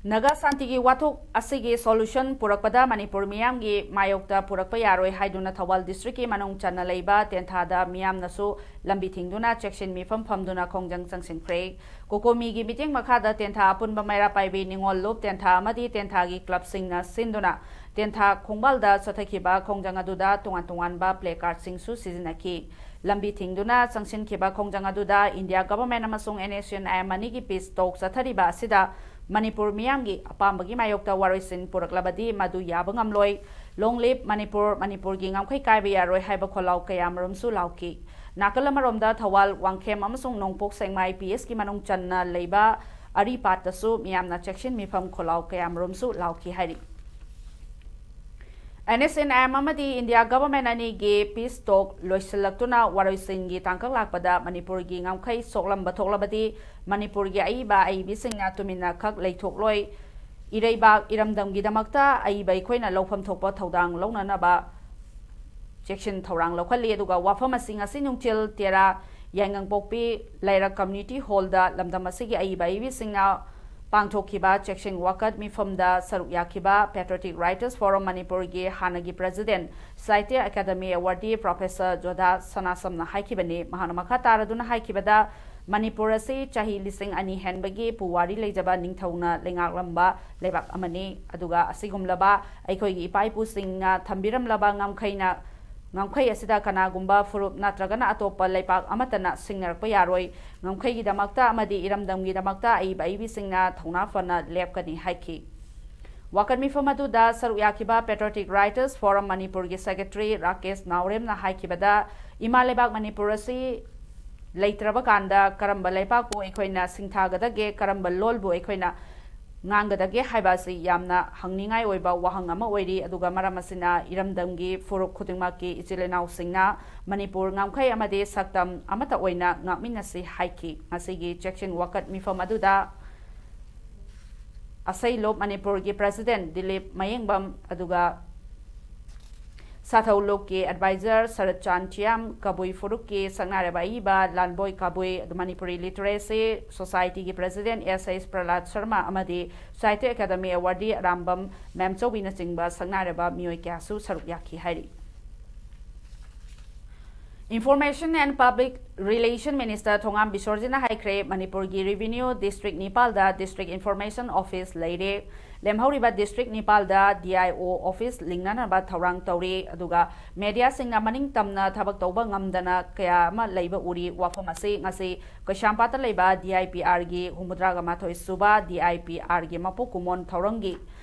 ꯅꯥꯒꯥ ꯁꯥꯟꯇꯤꯒꯤ ꯋꯥꯊꯣꯛ ꯑꯁꯤꯒꯤ solution ꯄꯨꯔꯛꯄꯗ ꯃꯅꯤꯄꯨꯔ ꯃꯤꯌꯥꯝꯒꯤ ꯃꯥꯌꯣꯛꯇ ꯄꯨꯔꯛꯄ ꯌꯥꯔꯣꯏ ꯍꯥꯏꯗꯨꯅ ꯊꯧꯕꯥꯜ district ꯀꯤ ꯃꯅꯨꯡ ꯆꯟꯅ ꯂꯩꯕ ꯇꯦꯟꯊꯥꯗ ꯃꯤꯌꯥꯝꯅꯁꯨ ꯂꯝꯕꯤ ꯊꯤꯡꯗꯨꯅ ꯆꯦꯛꯁꯤꯟ ꯃꯤꯐꯝ ꯐꯝꯗꯨꯅ ꯈꯣꯡꯖꯪ ꯆꯪꯁꯤꯟꯈ꯭ꯔꯦ꯫ ꯀꯣꯀꯣꯃꯤꯒꯤ ꯃꯤꯠꯌꯦꯡ ꯃꯈꯥꯗ ꯇꯦꯟꯊꯥ ꯑꯄꯨꯟꯕ ꯃꯩꯔꯥ ꯄꯥꯏꯕꯤ ꯅꯤꯉꯣꯜ ꯂꯨꯞ ꯇꯦꯟꯊꯥ ꯑꯃꯗꯤ ꯇꯦꯟꯊꯥꯒꯤ club ꯁꯤꯡꯅ ꯁꯤꯟꯗꯨꯅ ꯇꯦꯟꯊꯥ ꯈꯣꯡꯕꯥꯜꯗ ꯆꯠꯊꯈꯤꯕ ꯈꯣꯡꯖꯪ ꯑꯗꯨꯗ ꯇꯣꯉꯥꯟ ꯇꯣꯉꯥꯟꯕ placard ꯁꯤꯡꯁꯨ ꯁꯤꯖꯤꯟꯅꯈꯤ꯫ ꯂꯝꯕꯤ ꯊꯤꯡꯗꯨꯅ ꯆꯪꯁꯤꯟꯈꯤꯕ ꯈꯣꯡꯖꯪ ꯑꯗꯨꯗ India government ꯑꯃꯁꯨꯡ NSCN-IM ꯑꯅꯤꯒꯤ peace talk ꯆꯠꯊꯔꯤꯕ ꯑꯁꯤꯗ ꯃꯅꯤꯄꯨꯔ ꯃꯤꯌꯥꯝꯒꯤ ꯑꯄꯥꯝꯕꯒꯤ ꯃꯥꯌꯣꯛꯇ ꯋꯥꯔꯣꯏꯁꯤꯟ ꯄꯨꯔꯛꯂꯕꯗꯤ ꯃꯗꯨ ꯌꯥꯕ ꯉꯝꯂꯣꯏ꯫ Long live ꯃꯅꯤꯄꯨꯔ, ꯃꯅꯤꯄꯨꯔꯒꯤ ꯉꯝꯈꯩ ꯀꯥꯏꯕ ꯌꯥꯔꯣꯏ ꯍꯥꯏꯕ ꯈꯣꯜꯂꯥꯎ ꯀꯌꯥꯃꯔꯨꯝꯁꯨ ꯂꯥꯎꯈꯤ꯫ ꯅꯥꯀꯜ ꯑꯃꯔꯣꯝꯗ ꯊꯧꯕꯥꯜ, ꯋꯥꯡꯈꯦꯝ ꯑꯃꯁꯨꯡ ꯅꯣꯡꯄꯣꯛ ꯁꯦꯛꯃꯥꯏ PS ꯀꯤ ꯃꯅꯨꯡ ꯆꯟꯅ ꯂꯩꯕ ꯑꯔꯤꯄꯥꯠꯇꯁꯨ ꯃꯤꯌꯥꯝꯅ ꯆꯦꯛꯁꯤꯟ ꯃꯤꯐꯝ ꯈꯣꯜꯂꯥꯎ ꯀꯌꯥꯃꯔꯨꯝꯁꯨ ꯂꯥꯎꯈꯤ ꯍꯥꯏꯔꯤ꯫ NSCN-IM ꯑꯃꯗꯤ India government ꯑꯅꯤꯒꯤ peace talk ꯂꯣꯏꯁꯤꯜꯂꯛꯇꯨꯅ ꯋꯥꯔꯣꯏꯁꯤꯟꯒꯤ ꯇꯥꯡꯀꯛ ꯂꯥꯛꯄꯗ ꯃꯅꯤꯄꯨꯔꯒꯤ ꯉꯝꯈꯩ ꯁꯣꯛꯂꯝꯕ ꯊꯣꯛꯂꯕꯗꯤ ꯃꯅꯤꯄꯨꯔꯒꯤ ꯑꯏꯕ ꯑꯏꯕꯤꯁꯤꯡꯅ ꯇꯨꯃꯤꯟꯅ ꯈꯛ ꯂꯩꯊꯣꯛꯂꯣꯏ꯫ ꯏꯔꯩꯕꯥꯛ ꯏꯔꯝꯗꯝꯒꯤꯗꯃꯛꯇ ꯑꯏꯕ ꯑꯩꯈꯣꯏꯅ ꯂꯧꯐꯝ ꯊꯣꯛꯄ ꯊꯧꯗꯥꯡ ꯂꯧꯅꯅꯕ ꯆꯦꯛꯁꯤꯟ ꯊꯧꯔꯥꯡ ꯂꯧꯈꯠꯂꯤ꯫ ꯑꯗꯨꯒ ꯋꯥꯐꯝ ꯑꯁꯤ ꯉꯁꯤ ꯅꯨꯡꯊꯤꯜ ꯇꯦꯔꯥ ꯌꯥꯏꯉꯪꯄꯣꯛꯄꯤ ꯂꯩꯔꯛ community hall ꯗ ꯂꯝꯗꯝ ꯑꯁꯤꯒꯤ ꯑꯏꯕ ꯑꯏꯕꯤꯁꯤꯡꯅ ꯄꯥꯡꯊꯣꯛꯈꯤꯕ ꯆꯦꯛꯁꯤꯟ ꯋꯥꯀꯠ ꯃꯤꯐꯝꯗ ꯁꯔꯨꯛ ꯌꯥꯈꯤꯕ Patriotic Writers Forum ꯃꯅꯤꯄꯨꯔꯒꯤ ꯍꯥꯟꯅꯒꯤ president, ꯁꯥꯍꯤꯇ꯭ꯌ ꯑꯦꯀꯥꯗꯃꯤ awardee Professor ꯖꯣꯙꯥ ꯁꯅꯥꯁꯝꯅ ꯍꯥꯏꯈꯤꯕꯅꯤ꯫ ꯃꯍꯥꯛꯅ ꯃꯈꯥ ꯇꯥꯔꯗꯨꯅ ꯍꯥꯏꯈꯤꯕꯗ, ꯃꯅꯤꯄꯨꯔ ꯑꯁꯤ ꯆꯍꯤ ꯂꯤꯁꯤꯡ ꯑꯅꯤ ꯍꯦꯟꯕꯒꯤ ꯄꯨꯋꯥꯔꯤ ꯂꯩꯖꯕ ꯅꯤꯡꯊꯧꯅ ꯂꯩꯉꯥꯛꯂꯝꯕ ꯂꯩꯕꯥꯛ ꯑꯃꯅꯤ꯫ ꯑꯗꯨꯒ ꯑꯁꯤꯒꯨꯝꯂꯕ ꯑꯩꯈꯣꯏꯒꯤ ꯏꯄꯥ ꯏꯄꯨꯁꯤꯡꯅ ꯊꯝꯕꯤꯔꯝꯂꯕ ꯉꯝꯈꯩꯅ ꯉꯝꯈꯩ ꯑꯁꯤꯗ ꯀꯅꯥꯒꯨꯝꯕ ꯐꯨꯔꯨꯞ ꯅꯠꯇ꯭ꯔꯒꯅ ꯑꯇꯣꯞꯄ ꯂꯩꯄꯥꯛ ꯑꯃꯠꯇꯅ ꯁꯤꯡꯅꯔꯛꯄ ꯌꯥꯔꯣꯏ꯫ ꯉꯝꯈꯩꯒꯤꯗꯃꯛꯇ ꯑꯃꯗꯤ ꯏꯔꯝꯗꯝꯒꯤꯗꯃꯛꯇ ꯑꯏꯕ ꯑꯏꯕꯤꯁꯤꯡꯅ ꯊꯧꯅꯥ ꯐꯅ ꯂꯦꯞꯀꯅꯤ ꯍꯥꯏꯈꯤ꯫ ꯋꯥꯀꯠ ꯃꯤꯐꯝ ꯑꯗꯨꯗ ꯁꯔꯨꯛ ꯌꯥꯈꯤꯕ Patriotic Writers Forum ꯃꯅꯤꯄꯨꯔꯒꯤ secretary ꯔꯥꯀꯦꯁ ꯅꯥꯎꯔꯦꯝꯅ ꯍꯥꯏꯈꯤꯕꯗ, ꯏꯃꯥ ꯂꯩꯕꯥꯛ ꯃꯅꯤꯄꯨꯔ ꯑꯁꯤ ꯂꯩꯇ꯭ꯔꯕ ꯀꯥꯟꯗ ꯀꯔꯝꯕ ꯂꯩꯄꯥꯛꯄꯨ ꯑꯩꯈꯣꯏꯅ ꯁꯤꯡꯊꯥꯒꯗꯒꯦ, ꯀꯔꯝꯕ ꯂꯣꯜꯕꯨ ꯑꯩꯈꯣꯏꯅ ꯉꯥꯡꯒꯗꯒꯦ ꯍꯥꯏꯕ ꯑꯁꯤ ꯌꯥꯝꯅ ꯍꯪꯅꯤꯡꯉꯥꯏ ꯑꯣꯏꯕ ꯋꯥꯍꯪ ꯑꯃ ꯑꯣꯏꯔꯤ꯫ ꯑꯗꯨꯒ ꯃꯔꯝ ꯑꯁꯤꯅ ꯏꯔꯝꯗꯝꯒꯤ ꯐꯨꯔꯨꯞ ꯈꯨꯗꯤꯡꯃꯛꯀꯤ ꯏꯆꯤꯜ ꯏꯅꯥꯎꯁꯤꯡꯅ ꯃꯅꯤꯄꯨꯔ ꯉꯝꯈꯩ ꯑꯃꯗꯤ ꯁꯛꯇꯝ ꯑꯃꯠꯇ ꯑꯣꯏꯅ ꯉꯥꯛꯃꯤꯟꯅꯁꯤ ꯍꯥꯏꯈꯤ꯫ ꯉꯁꯤꯒꯤ ꯆꯦꯛꯁꯤꯟ ꯋꯥꯀꯠ ꯃꯤꯐꯝ ꯑꯗꯨꯗ ꯑꯁꯩꯂꯨꯞ ꯃꯅꯤꯄꯨꯔꯒꯤ president ꯗꯤꯂꯤꯞ ꯃꯌꯦꯡꯕꯝ, ꯑꯗꯨꯒ ꯁꯥꯊꯧ ꯂꯨꯞꯀꯤ ꯑꯦꯗꯚꯥꯏꯖꯔ ꯁꯔꯠ ꯆꯥꯟ ꯊꯤꯌꯥꯝ, ꯀꯕꯨꯏ ꯐꯨꯔꯨꯞꯀꯤ ꯁꯛꯅꯥꯏꯔꯕ ꯑꯏꯕ ꯂꯥꯟꯕꯣꯏ ꯀꯕꯨꯏ, ꯃꯅꯤꯄꯨꯔꯤ ꯂꯤꯇꯔꯦꯁꯤ ꯁꯣꯁꯥꯏꯇꯤꯒꯤ ꯄ꯭ꯔꯦꯁꯤꯗꯦꯟꯠ ꯑꯦꯁ ꯑꯦꯁ ꯄ꯭ꯔꯍꯂꯥꯗ ꯁꯔꯃ ꯑꯃꯗꯤ ꯁꯥꯍꯤꯇ꯭ꯌ ꯑꯦꯀꯥꯗꯃꯤ ꯑꯦꯋꯥꯔꯗꯤ ꯑꯔꯥꯝꯕꯝ ꯃꯦꯝꯆꯧꯕꯤꯅꯆꯤꯡꯕ ꯁꯛꯅꯥꯏꯔꯕ ꯃꯤꯑꯣꯏ ꯀꯌꯥꯁꯨ ꯁꯔꯨꯛ ꯌꯥꯈꯤ ꯍꯥꯏꯔꯤ꯫ Information and Public Relation Minister ꯊꯣꯉꯥꯝ ꯕꯤꯁꯣꯔꯖꯤꯠꯅ ꯍꯥꯏꯈ꯭ꯔꯦ, ꯃꯅꯤꯄꯨꯔꯒꯤ revenue district ꯅꯤꯄꯥꯜꯗ district information office ꯂꯩꯔꯦ꯫ ꯂꯦꯝꯍꯧꯔꯤꯕ district ꯅꯤꯄꯥꯜꯗ D I O office ꯂꯤꯡꯅꯅꯕ ꯊꯧꯔꯥꯡ ꯇꯧꯔꯤ꯫ ꯑꯗꯨꯒ mediaꯁꯤꯡꯅ ꯃꯅꯤꯡ ꯇꯝꯅ ꯊꯕꯛ ꯇꯧꯕ ꯉꯝꯗꯅ ꯀꯌꯥ ꯑꯃ ꯂꯩꯕ ꯎꯔꯤ꯫ ꯋꯥꯐꯝ ꯑꯁꯤ ꯉꯁꯤ ꯀꯩꯁꯥꯝꯄꯥꯠꯇ ꯂꯩꯕ D I P Rꯒꯤ ꯍꯨꯝꯐꯨꯇꯔꯥꯒ ꯃꯥꯊꯣꯏ ꯁꯨꯕ D I P Rꯒꯤ ꯃꯄꯨ ꯀꯨꯃꯣꯟ ꯊꯧꯔꯝꯒꯤ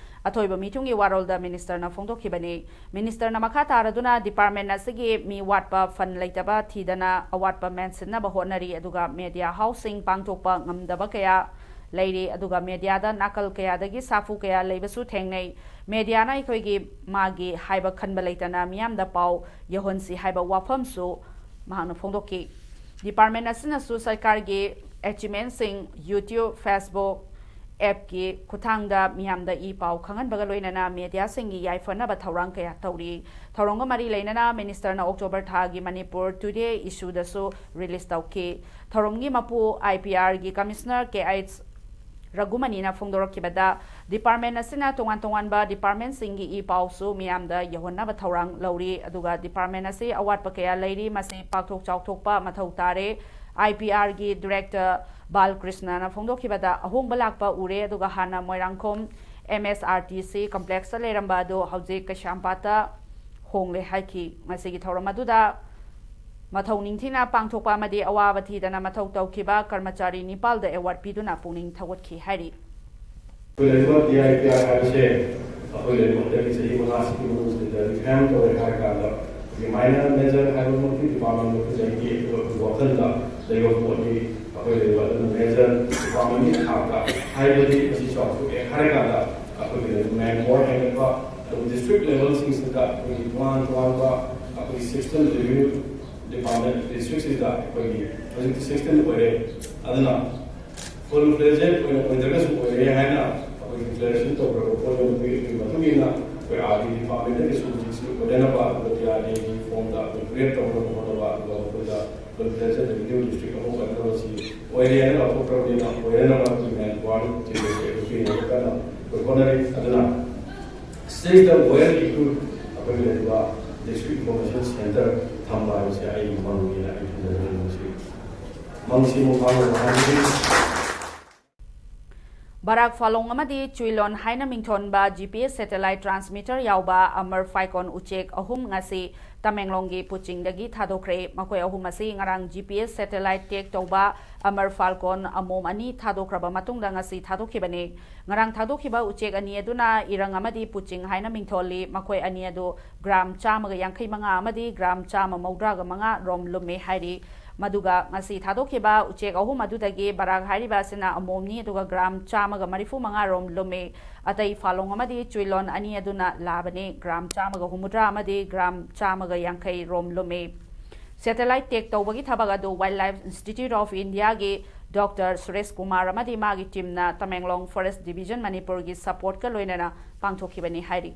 ꯑꯊꯣꯏꯕ ꯃꯤꯊꯨꯡꯒꯤ ꯋꯥꯔꯣꯜꯗ ministerꯅ ꯐꯣꯡꯗꯣꯛꯈꯤꯕꯅꯤ꯫ Ministerꯅ ꯃꯈꯥ ꯇꯥꯔꯗꯨꯅ department ꯑꯁꯤꯒꯤ ꯃꯤ ꯋꯥꯠꯄ, fund ꯂꯩꯇꯕ ꯊꯤꯗꯅ ꯑꯋꯥꯠꯄ ꯃꯦꯟꯁꯤꯟꯅꯕ ꯍꯣꯠꯅꯔꯤ, ꯑꯗꯨꯒ media houseꯁꯤꯡ ꯄꯥꯡꯊꯣꯛꯄ ꯉꯝꯗꯕ ꯀꯌꯥ ꯂꯩꯔꯤ, ꯑꯗꯨꯒ mediaꯗ ꯅꯥꯀꯜ ꯀꯌꯥꯗꯒꯤ ꯁꯥꯐꯨ ꯀꯌꯥ ꯂꯩꯕꯁꯨ ꯊꯦꯡꯅꯩ꯫ Mediaꯅ ꯑꯩꯈꯣꯏꯒꯤ ꯃꯥꯒꯤ ꯍꯥꯏꯕ ꯈꯟꯕ ꯂꯩꯇꯅ ꯃꯤꯌꯥꯝꯗ ꯄꯥꯎ ꯌꯧꯍꯟꯁꯤ ꯍꯥꯏꯕ ꯋꯥꯐꯝꯁꯨ ꯃꯍꯥꯛꯅ ꯐꯣꯡꯗꯣꯛꯈꯤ꯫ Department ꯑꯁꯤꯅꯁꯨ ꯁꯔꯀꯥꯔꯒꯤ achievementꯁꯤꯡ YouTube, Facebook, appꯀꯤ ꯈꯨꯠꯊꯥꯡꯗ ꯃꯤꯌꯥꯝꯗ ꯏ ꯄꯥꯎ ꯈꯪꯍꯟꯕꯒ ꯂꯣꯏꯅꯅ mediaꯁꯤꯡꯒꯤ ꯌꯥꯏꯐꯅꯕ ꯊꯧꯔꯥꯡ ꯀꯌꯥ ꯇꯧꯔꯤ꯫ ꯊꯧꯔꯝꯒ ꯃꯔꯤ ꯂꯩꯅꯅ ministerꯅ October ꯊꯥꯒꯤ Manipur Today issueꯗꯁꯨ release ꯇꯧꯈꯤ꯫ ꯊꯧꯔꯝꯒꯤ ꯃꯄꯨ I P Rꯒꯤ commissioner K H ꯔꯘꯨꯃꯅꯤꯅ ꯐꯣꯡꯗꯣꯔꯛꯈꯤꯕꯗ, department ꯑꯁꯤꯅ ꯇꯣꯉꯥꯟ ꯇꯣꯉꯥꯟꯕ departmentꯁꯤꯡꯒꯤ ꯏ ꯄꯥꯎꯁꯨ ꯃꯤꯌꯥꯝꯗ ꯌꯧꯍꯟꯅꯕ ꯊꯧꯔꯥꯡ ꯂꯧꯔꯤ꯫ ꯑꯗꯨꯒ department ꯑꯁꯤ ꯑꯋꯥꯠꯄ ꯀꯌꯥ ꯂꯩꯔꯤ, ꯃꯁꯤ ꯄꯥꯛꯊꯣꯛ ꯆꯥꯎꯊꯣꯛꯄ ꯃꯊꯧ ꯇꯥꯔꯦ꯫ I P Rꯒꯤ director ꯕꯥꯜꯀ꯭ꯔꯤꯁꯅꯅ ꯐꯣꯡꯗꯣꯛꯈꯤꯕꯗ, ꯑꯍꯣꯡꯕ ꯂꯥꯛꯄ ꯎꯔꯦ, ꯑꯗꯨꯒ ꯍꯥꯟꯅ Moirangkhom M S R T C complexꯇ ꯂꯩꯔꯝꯕ ꯑꯗꯨ ꯍꯧꯖꯤꯛ ꯀꯩꯁꯥꯝꯄꯥꯠꯇ ꯍꯣꯡꯂꯦ ꯍꯥꯏꯈꯤ꯫ ꯃꯁꯤꯒꯤ ꯊꯧꯔꯝ ꯑꯗꯨꯗ ꯃꯊꯧ ꯅꯤꯡꯊꯤꯅ ꯄꯥꯡꯊꯣꯛꯄ ꯑꯃꯗꯤ ꯑꯋꯥꯕ ꯊꯤꯗꯅ ꯃꯊꯧ ꯇꯧꯈꯤꯕ ꯀꯔꯃꯆꯥꯔꯤ ꯅꯤꯄꯥꯜꯗ award ꯄꯤꯗꯨꯅ ꯄꯨꯛꯅꯤꯡ ꯊꯧꯒꯠꯈꯤ ꯍꯥꯏꯔꯤ꯫ ꯑꯩꯈꯣꯏ ꯂꯩꯔꯤꯕ D I P R ꯍꯥꯏꯕꯁꯦ ꯑꯩꯈꯣꯏ ꯂꯩꯔꯤꯕ ꯍꯟꯗꯛꯀꯤ ꯆꯍꯤ ꯃꯉꯥꯁꯤꯒꯤ ꯃꯅꯨꯡꯁꯤꯗ reform ꯇꯧꯔꯦ ꯍꯥꯏꯔ ꯀꯥꯟꯗ ꯑꯩꯈꯣꯏꯒꯤ minor major ꯍꯥꯏꯕꯃꯛꯇꯤ department ꯈꯨꯗꯤꯡꯃꯛꯀꯤ ꯑꯩꯈꯣꯏ ꯋꯥꯈꯜꯗ ꯂꯩꯕ ꯄꯣꯠꯅꯤ꯫ ꯑꯩꯈꯣꯏ ꯂꯩꯔꯤꯕ ꯑꯗꯨꯅ major departmentꯀꯤ ꯊꯥꯛꯇ ꯍꯥꯏꯕꯗꯤ ꯃꯁꯤ ꯆꯥꯎꯊꯣꯛꯑꯦ ꯍꯥꯏꯔ ꯀꯥꯟꯗ ꯑꯩꯈꯣꯏꯒꯤ ꯂꯩꯔꯤꯕ manpower ꯍꯦꯟꯒꯠꯄ, ꯑꯗꯨꯒ district levelꯁꯤꯡꯁꯤꯗ ꯑꯩꯈꯣꯏꯒꯤ ꯇꯣꯉꯥꯟ ꯇꯣꯉꯥꯟꯕ ꯑꯩꯈꯣꯏꯒꯤ system revenue department districtꯁꯤꯗ ꯑꯩꯈꯣꯏꯒꯤ ꯍꯧꯖꯤꯛꯇꯤ system ꯑꯣꯏꯔꯦ꯫ ꯑꯗꯨꯅ full fledged ꯑꯣꯏꯅ ꯑꯣꯏꯗ꯭ꯔꯒꯁꯨ ꯑꯣꯏꯔꯦ ꯍꯥꯏꯅ ꯑꯩꯈꯣꯏ declaration ꯇꯧꯈ꯭ꯔꯕ ꯄꯣꯠ ꯑꯗꯨꯒꯤ ꯃꯇꯨꯡ ꯏꯟꯅ ꯑꯩꯈꯣꯏ ꯑꯥꯔ ꯗꯤ ꯗꯤꯄꯥꯔꯠꯃꯦꯟꯗꯒꯤꯁꯨ ꯍꯧꯖꯤꯛꯁꯤ ꯑꯣꯏꯅꯅꯕ, ꯑꯗꯨꯒ ꯇꯤ ꯑꯥꯔ ꯗꯤꯒꯤ ꯐꯣꯝꯗ ꯑꯩꯈꯣꯏ ꯀ꯭ꯔꯤꯌꯦꯠ ꯇꯧꯅꯕ ꯍꯣꯠꯅꯕ, ꯑꯗꯨꯒ ꯃꯈꯣꯏꯗ ꯑꯩꯈꯣꯏ ꯄ꯭ꯂꯦꯖꯔ ꯔꯦꯚꯤꯅ꯭ꯌꯨ ꯗꯤꯁꯇ꯭ꯔꯤꯛ ꯑꯃ ꯑꯣꯏꯅꯕꯁꯤ ꯑꯣꯏꯔꯦꯅ ꯂꯥꯎꯊꯣꯛꯈ꯭ꯔꯕꯅꯤꯅ, ꯑꯣꯏꯔꯅꯕ ꯑꯩꯈꯣꯏ ꯃꯦꯟ ꯄꯥꯋꯔ ꯆꯦꯟꯖꯦꯁ ꯑꯩꯈꯣꯏ ꯄꯤꯅꯕ ꯀꯟꯅ ꯑꯩꯈꯣꯏ ꯍꯣꯠꯅꯔꯤ꯫ ꯑꯗꯨꯅ ꯁꯤꯗꯩꯁꯤꯗ ꯋꯦꯜ ꯏꯀ꯭ꯋꯤꯞ ꯑꯩꯈꯣꯏꯒꯤ ꯂꯩꯔꯤꯕ ꯗꯤꯁꯇ꯭ꯔꯤꯛ ꯏꯟꯐꯣꯔꯃꯦꯁꯟ ꯁꯦꯟꯇꯔ ꯊꯝꯕ ꯍꯥꯏꯕꯁꯦ ꯑꯩꯒꯤ ꯃꯪꯅꯦꯅ ꯑꯩ ꯊꯝꯖꯅꯤꯡꯉꯤ꯫ ꯃꯁꯤ ꯃꯪꯁꯤ ꯑꯃꯨꯛ ꯐꯥꯎꯅꯕ ꯍꯥꯏꯕꯗꯤ ꯕꯔꯥꯛ ꯐꯥꯂꯣꯡ ꯑꯃꯗꯤ ꯆꯨꯏꯂꯣꯟ ꯍꯥꯏꯅ ꯃꯤꯡꯊꯣꯟꯕ ꯖꯤ ꯄꯤ ꯑꯦꯁ ꯁꯦꯇꯦꯂꯥꯏꯠ ꯇ꯭ꯔꯥꯟꯁꯃꯤꯇꯔ ꯌꯥꯎꯕ ꯑꯃꯔ ꯐꯥꯏꯀꯣꯟ ꯎꯆꯦꯛ ꯑꯍꯨꯝ ꯉꯁꯤ ꯇꯃꯦꯡꯂꯣꯡꯒꯤ ꯄꯨꯆꯤꯡꯗꯒꯤ ꯊꯥꯗꯣꯛꯈ꯭ꯔꯦ꯫ ꯃꯈꯣꯏ ꯑꯍꯨꯝ ꯑꯁꯤ ꯉꯔꯥꯡ ꯖꯤ ꯄꯤ ꯑꯦꯁ ꯁꯦꯇꯦꯂꯥꯏꯠ ꯇꯦꯛ ꯇꯧꯕ ꯑꯃꯔ ꯐꯥꯜꯀꯣꯟ ꯑꯃꯣꯝ ꯑꯅꯤ ꯊꯥꯗꯣꯛꯈ꯭ꯔꯕ ꯃꯇꯨꯡꯗ ꯉꯁꯤ ꯊꯥꯗꯣꯛꯈꯤꯕꯅꯤ꯫ ꯉꯔꯥꯡ ꯊꯥꯗꯣꯛꯈꯤꯕ ꯎꯆꯦꯛ ꯑꯅꯤ ꯑꯗꯨꯅ ꯏꯔꯪ ꯑꯃꯗꯤ ꯄꯨꯆꯤꯡ ꯍꯥꯏꯅ ꯃꯤꯡꯊꯣꯜꯂꯤ꯫ ꯃꯈꯣꯏ ꯑꯅꯤ ꯑꯗꯨ ꯒ꯭ꯔꯥꯝ ꯆꯥꯝꯃꯒ ꯌꯥꯡꯈꯩ ꯃꯉꯥ ꯑꯃꯗꯤ ꯒ꯭ꯔꯥꯝ ꯆꯥꯝꯃ ꯃꯧꯗ꯭ꯔꯥꯒ ꯃꯉꯥ ꯔꯣꯝ ꯂꯨꯝꯃꯤ ꯍꯥꯏꯔꯤ꯫ ꯃꯗꯨꯒ ꯉꯁꯤ ꯊꯥꯗꯣꯛꯈꯤꯕ ꯎꯆꯦꯛ ꯑꯍꯨꯝ ꯑꯗꯨꯗꯒꯤ ꯕꯔꯥꯛ ꯍꯥꯏꯔꯤꯕ ꯑꯁꯤꯅ ꯑꯃꯣꯝꯅꯤ, ꯑꯗꯨꯒ ꯒ꯭ꯔꯥꯝ ꯆꯥꯝꯃꯒ ꯃꯔꯤꯐꯨ ꯃꯉꯥ ꯔꯣꯝ ꯂꯨꯝꯃꯤ꯫ ꯑꯇꯩ ꯐꯥꯂꯣꯡ ꯑꯃꯗꯤ ꯆꯨꯏꯂꯣꯟ ꯑꯅꯤ ꯑꯗꯨꯅ ꯂꯥꯕꯅꯤ, ꯒ꯭ꯔꯥꯝ ꯆꯥꯝꯃꯒ ꯍꯨꯝꯐꯨꯇꯔꯥ ꯑꯃꯗꯤ ꯒ꯭ꯔꯥꯝ ꯆꯥꯝꯃꯒ ꯌꯥꯡꯈꯩ ꯔꯣꯝ ꯂꯨꯝꯃꯤ꯫ ꯁꯦꯇꯦꯂꯥꯏꯠ ꯇꯦꯛ ꯇꯧꯕꯒꯤ ꯊꯕꯛ ꯑꯗꯨ ꯋꯥꯏꯜ ꯂꯥꯏꯐ ꯏꯟꯁꯇꯤꯇ꯭ꯌꯨꯠ ꯑꯣꯐ ꯏꯟꯗꯤꯌꯥꯒꯤ ꯗꯣꯛꯇꯔ ꯁꯨꯔꯦꯁ ꯀꯨꯃꯥꯔ ꯑꯃꯗꯤ ꯃꯥꯒꯤ ꯇꯤꯝꯅ ꯇꯃꯦꯡꯂꯣꯡ ꯐꯣꯔꯦꯁ ꯗꯤꯕꯤꯖꯟ ꯃꯅꯤꯄꯨꯔꯒꯤ ꯁꯄꯣꯔꯠꯀ ꯂꯣꯏꯅꯅ ꯄꯥꯡꯊꯣꯛꯈꯤꯕꯅꯤ ꯍꯥꯏꯔꯤ꯫